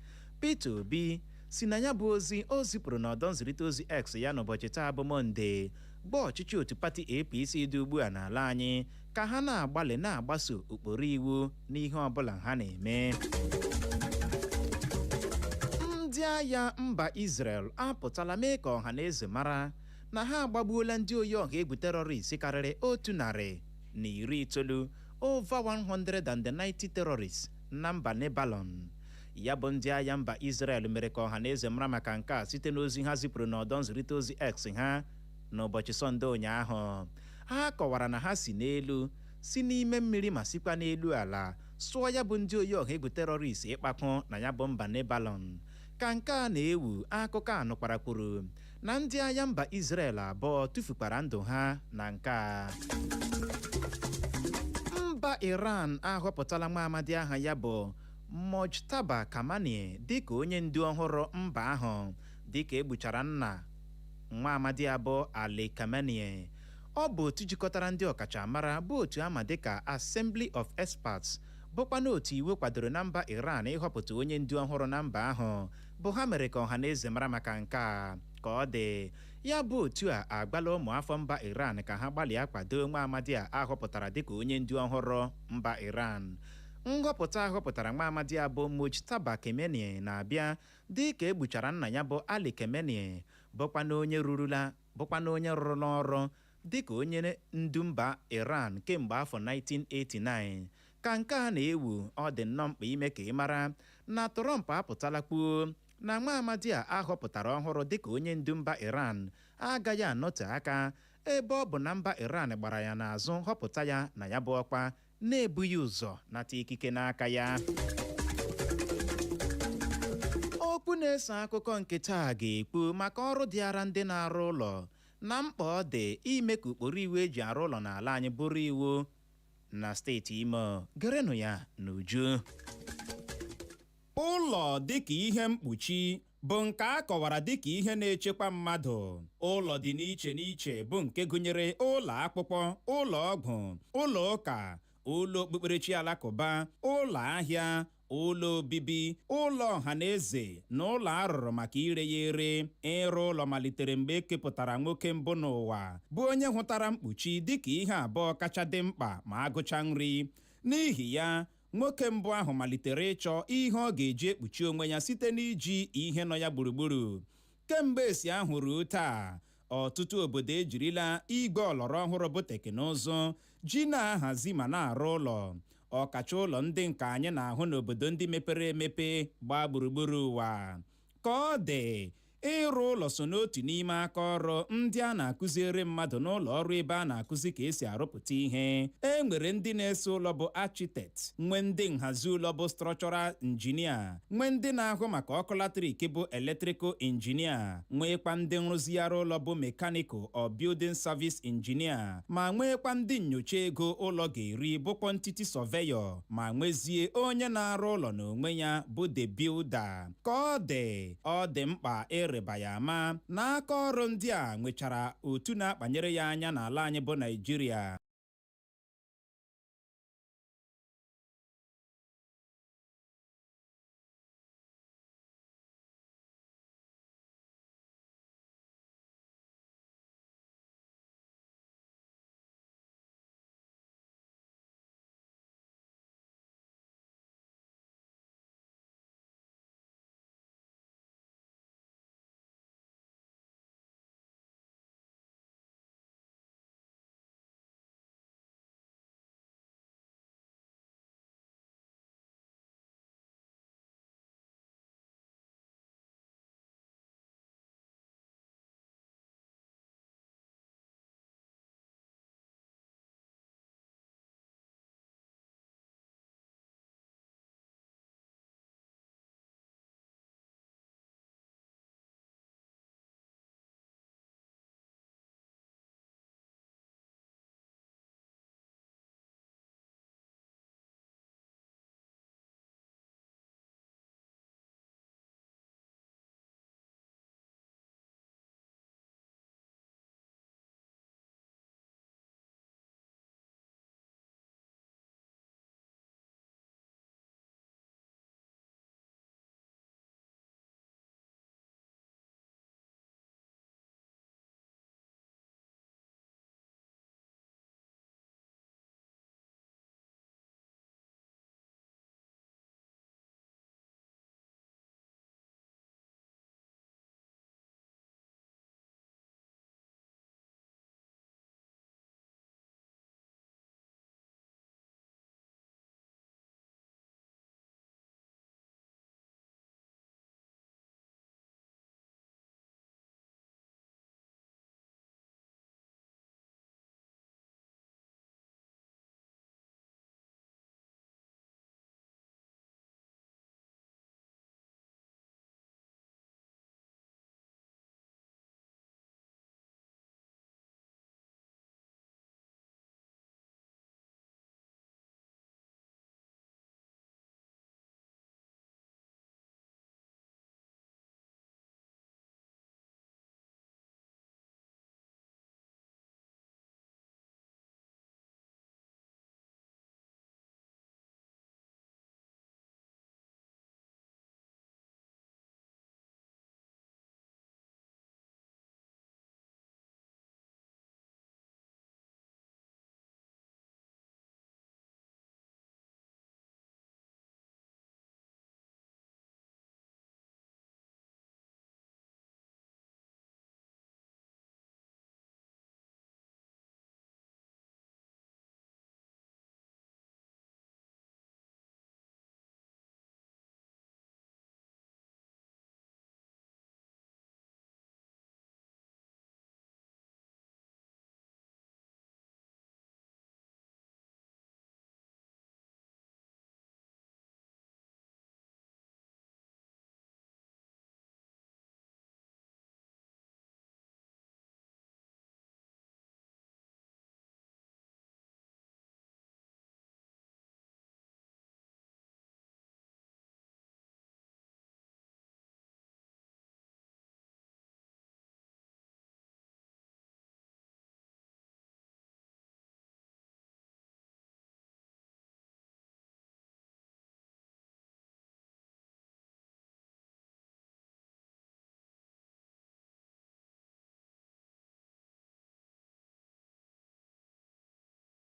Peter Obi si na ya bụ ozi o zipụrụ n'ọdọ nzirịta ozi X ya n'ụbọchị taa bụ Mọnde gbaa ọchịchị otu pati APC dị ugbu a n'ala anyị ka ha na-agbalị na-agbaso ụkpụrụ iwu n'ihe ọbụla ha na-eme. Ndị agha mba Israel apụtala mee ka ọha na eze mara na ha agbagbuola ndị oyi ọha egwu terrorist karịrị 190, over 190 terrorists, na mba Lebanon. Ya bụ ndị agha mba Israel mere ka ọha na eze mara maka nke a site n'ozi ha zipụrụ n'ọdọ nzirịta ozi X ha n'ụbọchị Sọnde ụnyaahụ. Ha kọwara na ha si n'elu, si n'ime mmiri, ma sikwa n'elu ala sụọ ya bụ ndị oyi ọha egwu terrorist ịkpakụ na ya bụ mba Lebanon. Ka nke a na-ewu, akụkọ a nụkwara kwuru na ndị agha mba Israel abụọ tụfukwara ndụ ha na nke a. Mba Iran ahọpụtala nwa amadi aha ya bụ Mojtaba Khamenei dịka onye ndu ọhụrụ mba ahụ, dịka egbuchara nna nwa amadi abụọ Ali Khamenei. Ọ bụ otu jikọtara ndị ọkachamara bụ otu ama dịka Assembly of Experts, bụkwa n'otu iwu kwadoro na mba Iran ịhọpụta onye ndu ọhụrụ na mba ahụ, bụ ha mere ka ọha na eze mara maka nke a. Ka ọ dị, ya bụ otu a agbala ụmụafọ mba Iran ka ha gbalịa kwado nwa amadi a ahọpụtara dịka onye ndu ọhụrụ mba Iran. Nhọpụta ahọpụtara nwa amadi a bụ Mojtaba Khamenei na-abịa dị ka egbuchara nna ya bụ Ali Khamenei, bụkwa na onye rụrụla ọrụ dịka onye ndu mba Iran kemgbe afọ 1989. Ka nke a na-ewu, ọ dị nnọọ mkpa ime ka ị mara na Trump apụtala kwuo na nwa amadi a ahọpụtara ọhụrụ dịka onye ndu mba Iran agaghị anọte aka, ebe ọ bụ na mba Iran gbara ya n'azụ họpụta ya na ya bụ ọkwa na-ebughị ụzọ nata ikike n'aka ya. Okwu na-eso akụkọ nke taa ga-ekwu maka ọrụ dịara ndị na-arụ ụlọ na mkpa ọ dị ime ka ụkpụrụ iwu eji arụ ụlọ n'ala anyị bụrụ iwu na steeti Imo. Gerenụ ya n'uju. Ụlọ dịka ihe mkpuchi bụ nke a kọwara dịka ihe na-echekwa mmadụ. Ụlọ dị n'iche n'iche bụ nke gụnyere ụlọ akpụkpọ, ụlọ ọgwụ, ụlọ ụka, ụlọ okpukperechi alakụba, ụlọ ahịa, ụlọ obibi, ụlọ ọha na eze na ụlọ arụrụ maka ire ya ere. Ịrụ ụlọ malitere mgbe e kepụtara nwoke mbụ n'ụwa, bụ onye hụtara mkpuchi dịka ihe abụọ kacha dị mkpa ma agụcha nri. N'ihi ya, nwoke mbụ ahụ malitere ịchọ ihe ọ ga-eji ekpuchi onwe ya site n'iji ihe nọ ya gburugburu. Kemgbe esi ahụ ruo taa, ọtụtụ obodo ejirila igwe ọlọrọ ọhụrụ bụ teknụzụ ji na-ahazi ma na-arụ ụlọ, ọkacha ụlọ ndị nke anyị na-ahụ n'obodo ndị mepere emepe gbaa gburugburu ụwa. Ka ọ dị, Ịrụ ụlọ so n'otu n'ime aka ọrụ ndị a na-akụziere mmadụ n'ụlọ ọrụ ebe a na-akụzi ka esi arụpụta ihe. E nwere ndị na-ese ụlọ bụ architect, nwee ndị nhazi ụlọ bụ structural engineer, nwee ndị na-ahụ maka ọkụ latrik bụ electrical engineer, nwekwa ndị nrụzigharị ụlọ bụ mechanical or building service engineer, ma nwekwa ndị nyocha ego ụlọ ga-eri bụ quantity surveyor, ma nwezie onye na-arụ ụlọ n'onwe ya bụ the builder. Ka ọ dị, ọ dị mkpa ịrịba ya ama na aka ọrụ ndị a nwechara otu na-akpanyere ya anya n'ala anyị bụ Naijiria.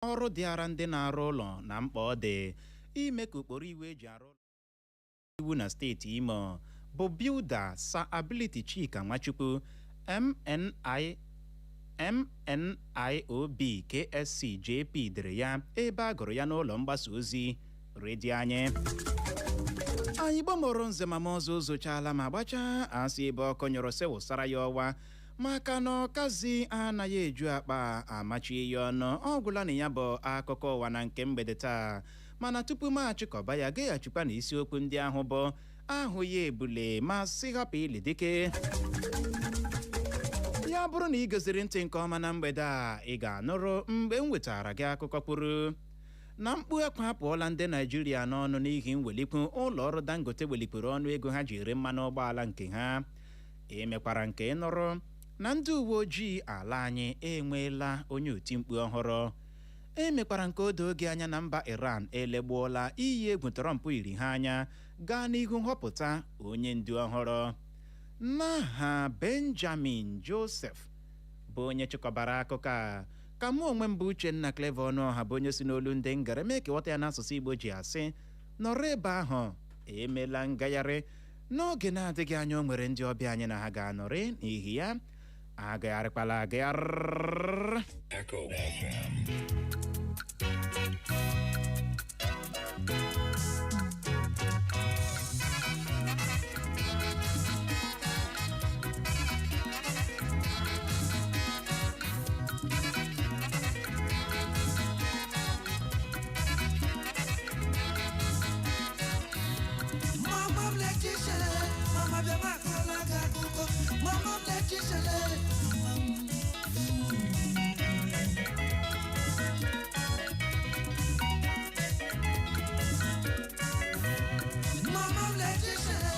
Ọrụ dịara ndị na-arụ ụlọ na mkpa ọ dị ime ka ụkpụrụ iwu eji arụ ụlọ iwu na steeti Imo bụ Builder Sir Ability Chika Nwachukwu, MNI MNIOB KSC JP dere ya ebe a gụrụ ya n'ụlọ mgbasa ozi redio anyị. Anyị gbamọrọ nze ma ọzọ ozochala ma gbachaa asị ebe ọkụ nyụrụ sị wụsara ya ọwa, maka na ọkazi anaghị eju akpa amachie ya ọnụ. Ọ gwụla na ya bụ akụkọ ụwa na nke mgbede taa, mana tupu m achịkọba ya, gaghachikwa na isiokwu ndị ahụ bụ ahụ ya ebule ma sị hapụ ili dike ya. Bụrụ na ị goziri ntị nke ọma na mgbede a, ị ga-anụrụ mgbe m wetara gị akụkọ kwuru na mkpu akwa apụọla ndị Naijiria n'ọnụ n'ihi mwelikwu ụlọ ọrụ Dangote welikwuru ọnụ ego ha ji ere mmanụ ụgbọala nke ha. Emekwara nke nụrụ na ndị uwe ojii ala anyị enweela onye otimkpu ọhụrụ. Emekwara nke o doo gị anya na mba Iran elegbuola iyi egwu Trump yiri ha anya gaa n'ihu nhọpụta onye ndu ọhụrụ. N'aha Benjamin Joseph bụ onye chịkọbara akụkọ a, ka mụ onwe m bụ Uchenna Clever Ọnụọha, bụ onye si n'olu ndị ngara mee ka ịghọta ya n'asụsụ Igbo, ji asị nọrọ ebe ahụ, emela ngagharị. N'oge na-adịghị anya, o nwere ndị ọbịa anyị na ha ga-anọrị, n'ihi ya agagharịkwala agagharị. Echo FM. Mama m lechishele, mama bịa m akọrọla gị akụkọ. Mama m lechishele, mama m. Mama m lechishele,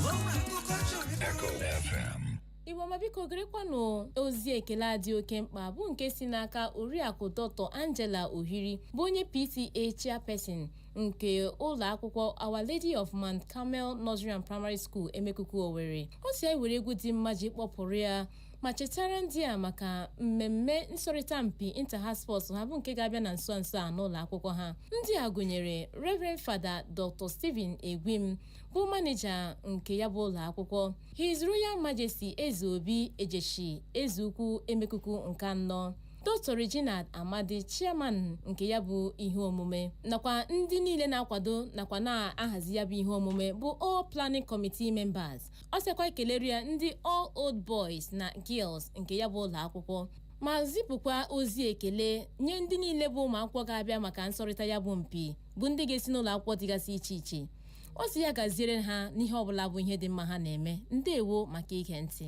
o nwere akụkọ chọrọ ịkọrọ. Echo FM. Igbo ma, biko gerekwanụ ozi ekele a dị oke mkpa, bụ nke si n'aka Oriakụ Dr. Angela Ohiri, bụ onye PTA chairperson nke ụlọ akwụkwọ Our Lady of Mount Carmel Nursery and Primary School, Emekuku, Owerri. Ọ si anyị were egwu dị mma ji kpọpụrụ ya ma chetara ndị a maka mmemme nsọrịta mpi Inter-House Sports ha, bụ nke ga-abịa na nso nso a n'ụlọ akwụkwọ ha. Ndị a gụnyere Reverend Father Dr. Stephen Egwim, bụ manija nke ya bụ ụlọ akwụkwọ, His Royal Majesty Eze Obi Ejeshi, Eze Ukwu Emekuku nke anọ, Dr. Regina Amadi, chairman nke ya bụ ihe omume, nakwa ndị niile na-akwado nakwa na-ahazi ya bụ ihe omume, bụ all planning committee members. Ọ sịkwa ekelere ya ndị all old boys na girls nke ya bụ ụlọ akwụkwọ, ma zipụkwa ozi ekele nye ndị niile bụ ụmụ akwụkwọ ga-abịa maka nsọrịta ya bụ mpi, bụ ndị ga-esi n'ụlọ akwụkwọ dịgasị iche iche. Ọ sị ya gaziere ha n'ihe ọbụla bụ ihe dị mma ha na-eme. Ndewo maka ige ntị.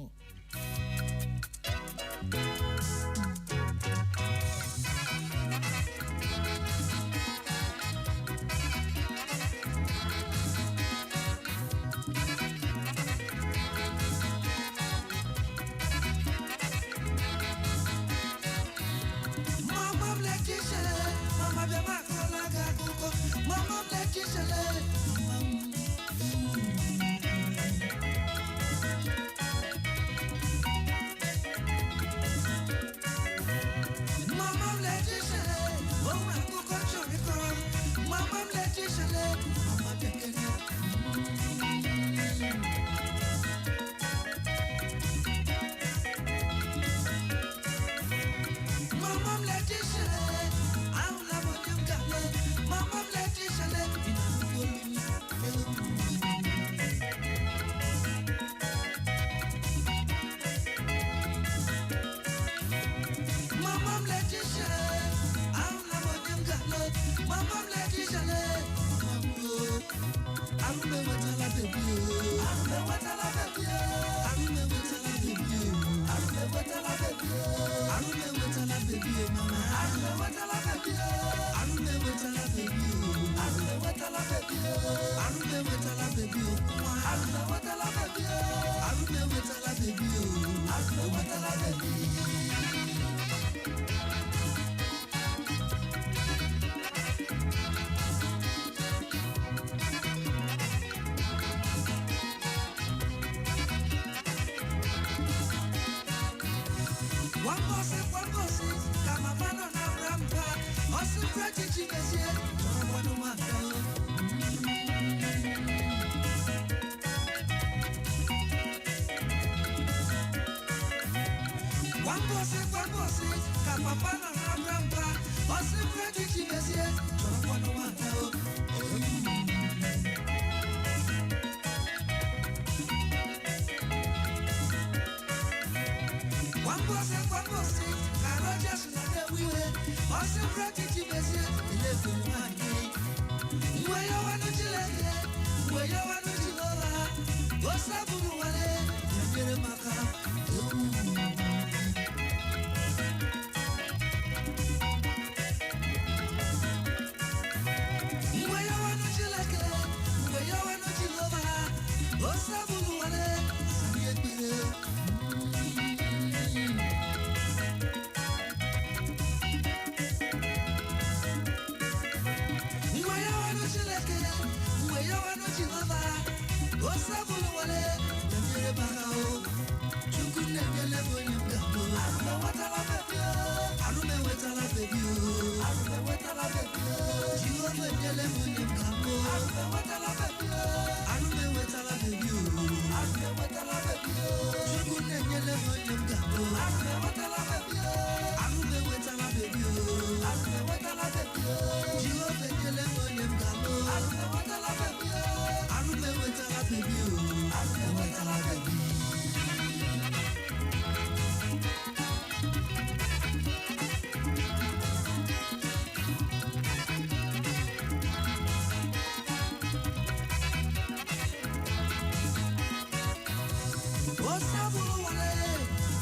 Mama m lechishele, mama bịa m akọrọla gị akụkọ. Mama m lechishele, mama m. Mama m lechishele, o nwere akụkọ chọrọ ịkọrọ m. Mama m lechishele, mama bịa kene. Mama m lechishele, ahụla m onye m ga-alụ. Mama m lechishele, ị na-anụkwa olu m? Mama m lechishele, ahụla m onye m ga-alụ. Mama m lechishele, mama m o. Ahụ m enwetala bebi o. Ahụ m enwetala bebi o. Ahụ m enwetala bebi o. Ahụ m enwetala bebi o. Ahụ m enwetala bebi o, mama. Ahụ m enwetala bebi o. Ahụ m enwetala bebi o. Ahụ m enwetala bebi o. Ahụ m enwetala bebi o, nwa. Ahụ m enwetala bebi o. Ahụ m enwetala bebi o. Ahụ m enwetala bebi. Kwambosi, kwambosi, ka mama nọ na mba, ọsị Freddy Chimezie, chọrọ nwanụ nwata o. Kwambosi, kwambosi, ka papa nọ na mba, ọsị Freddy Chimezie, chọrọ nwanụ nwata o.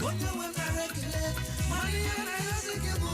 Onye nwe nara ekele, mara ihe na-egosi gị bụ.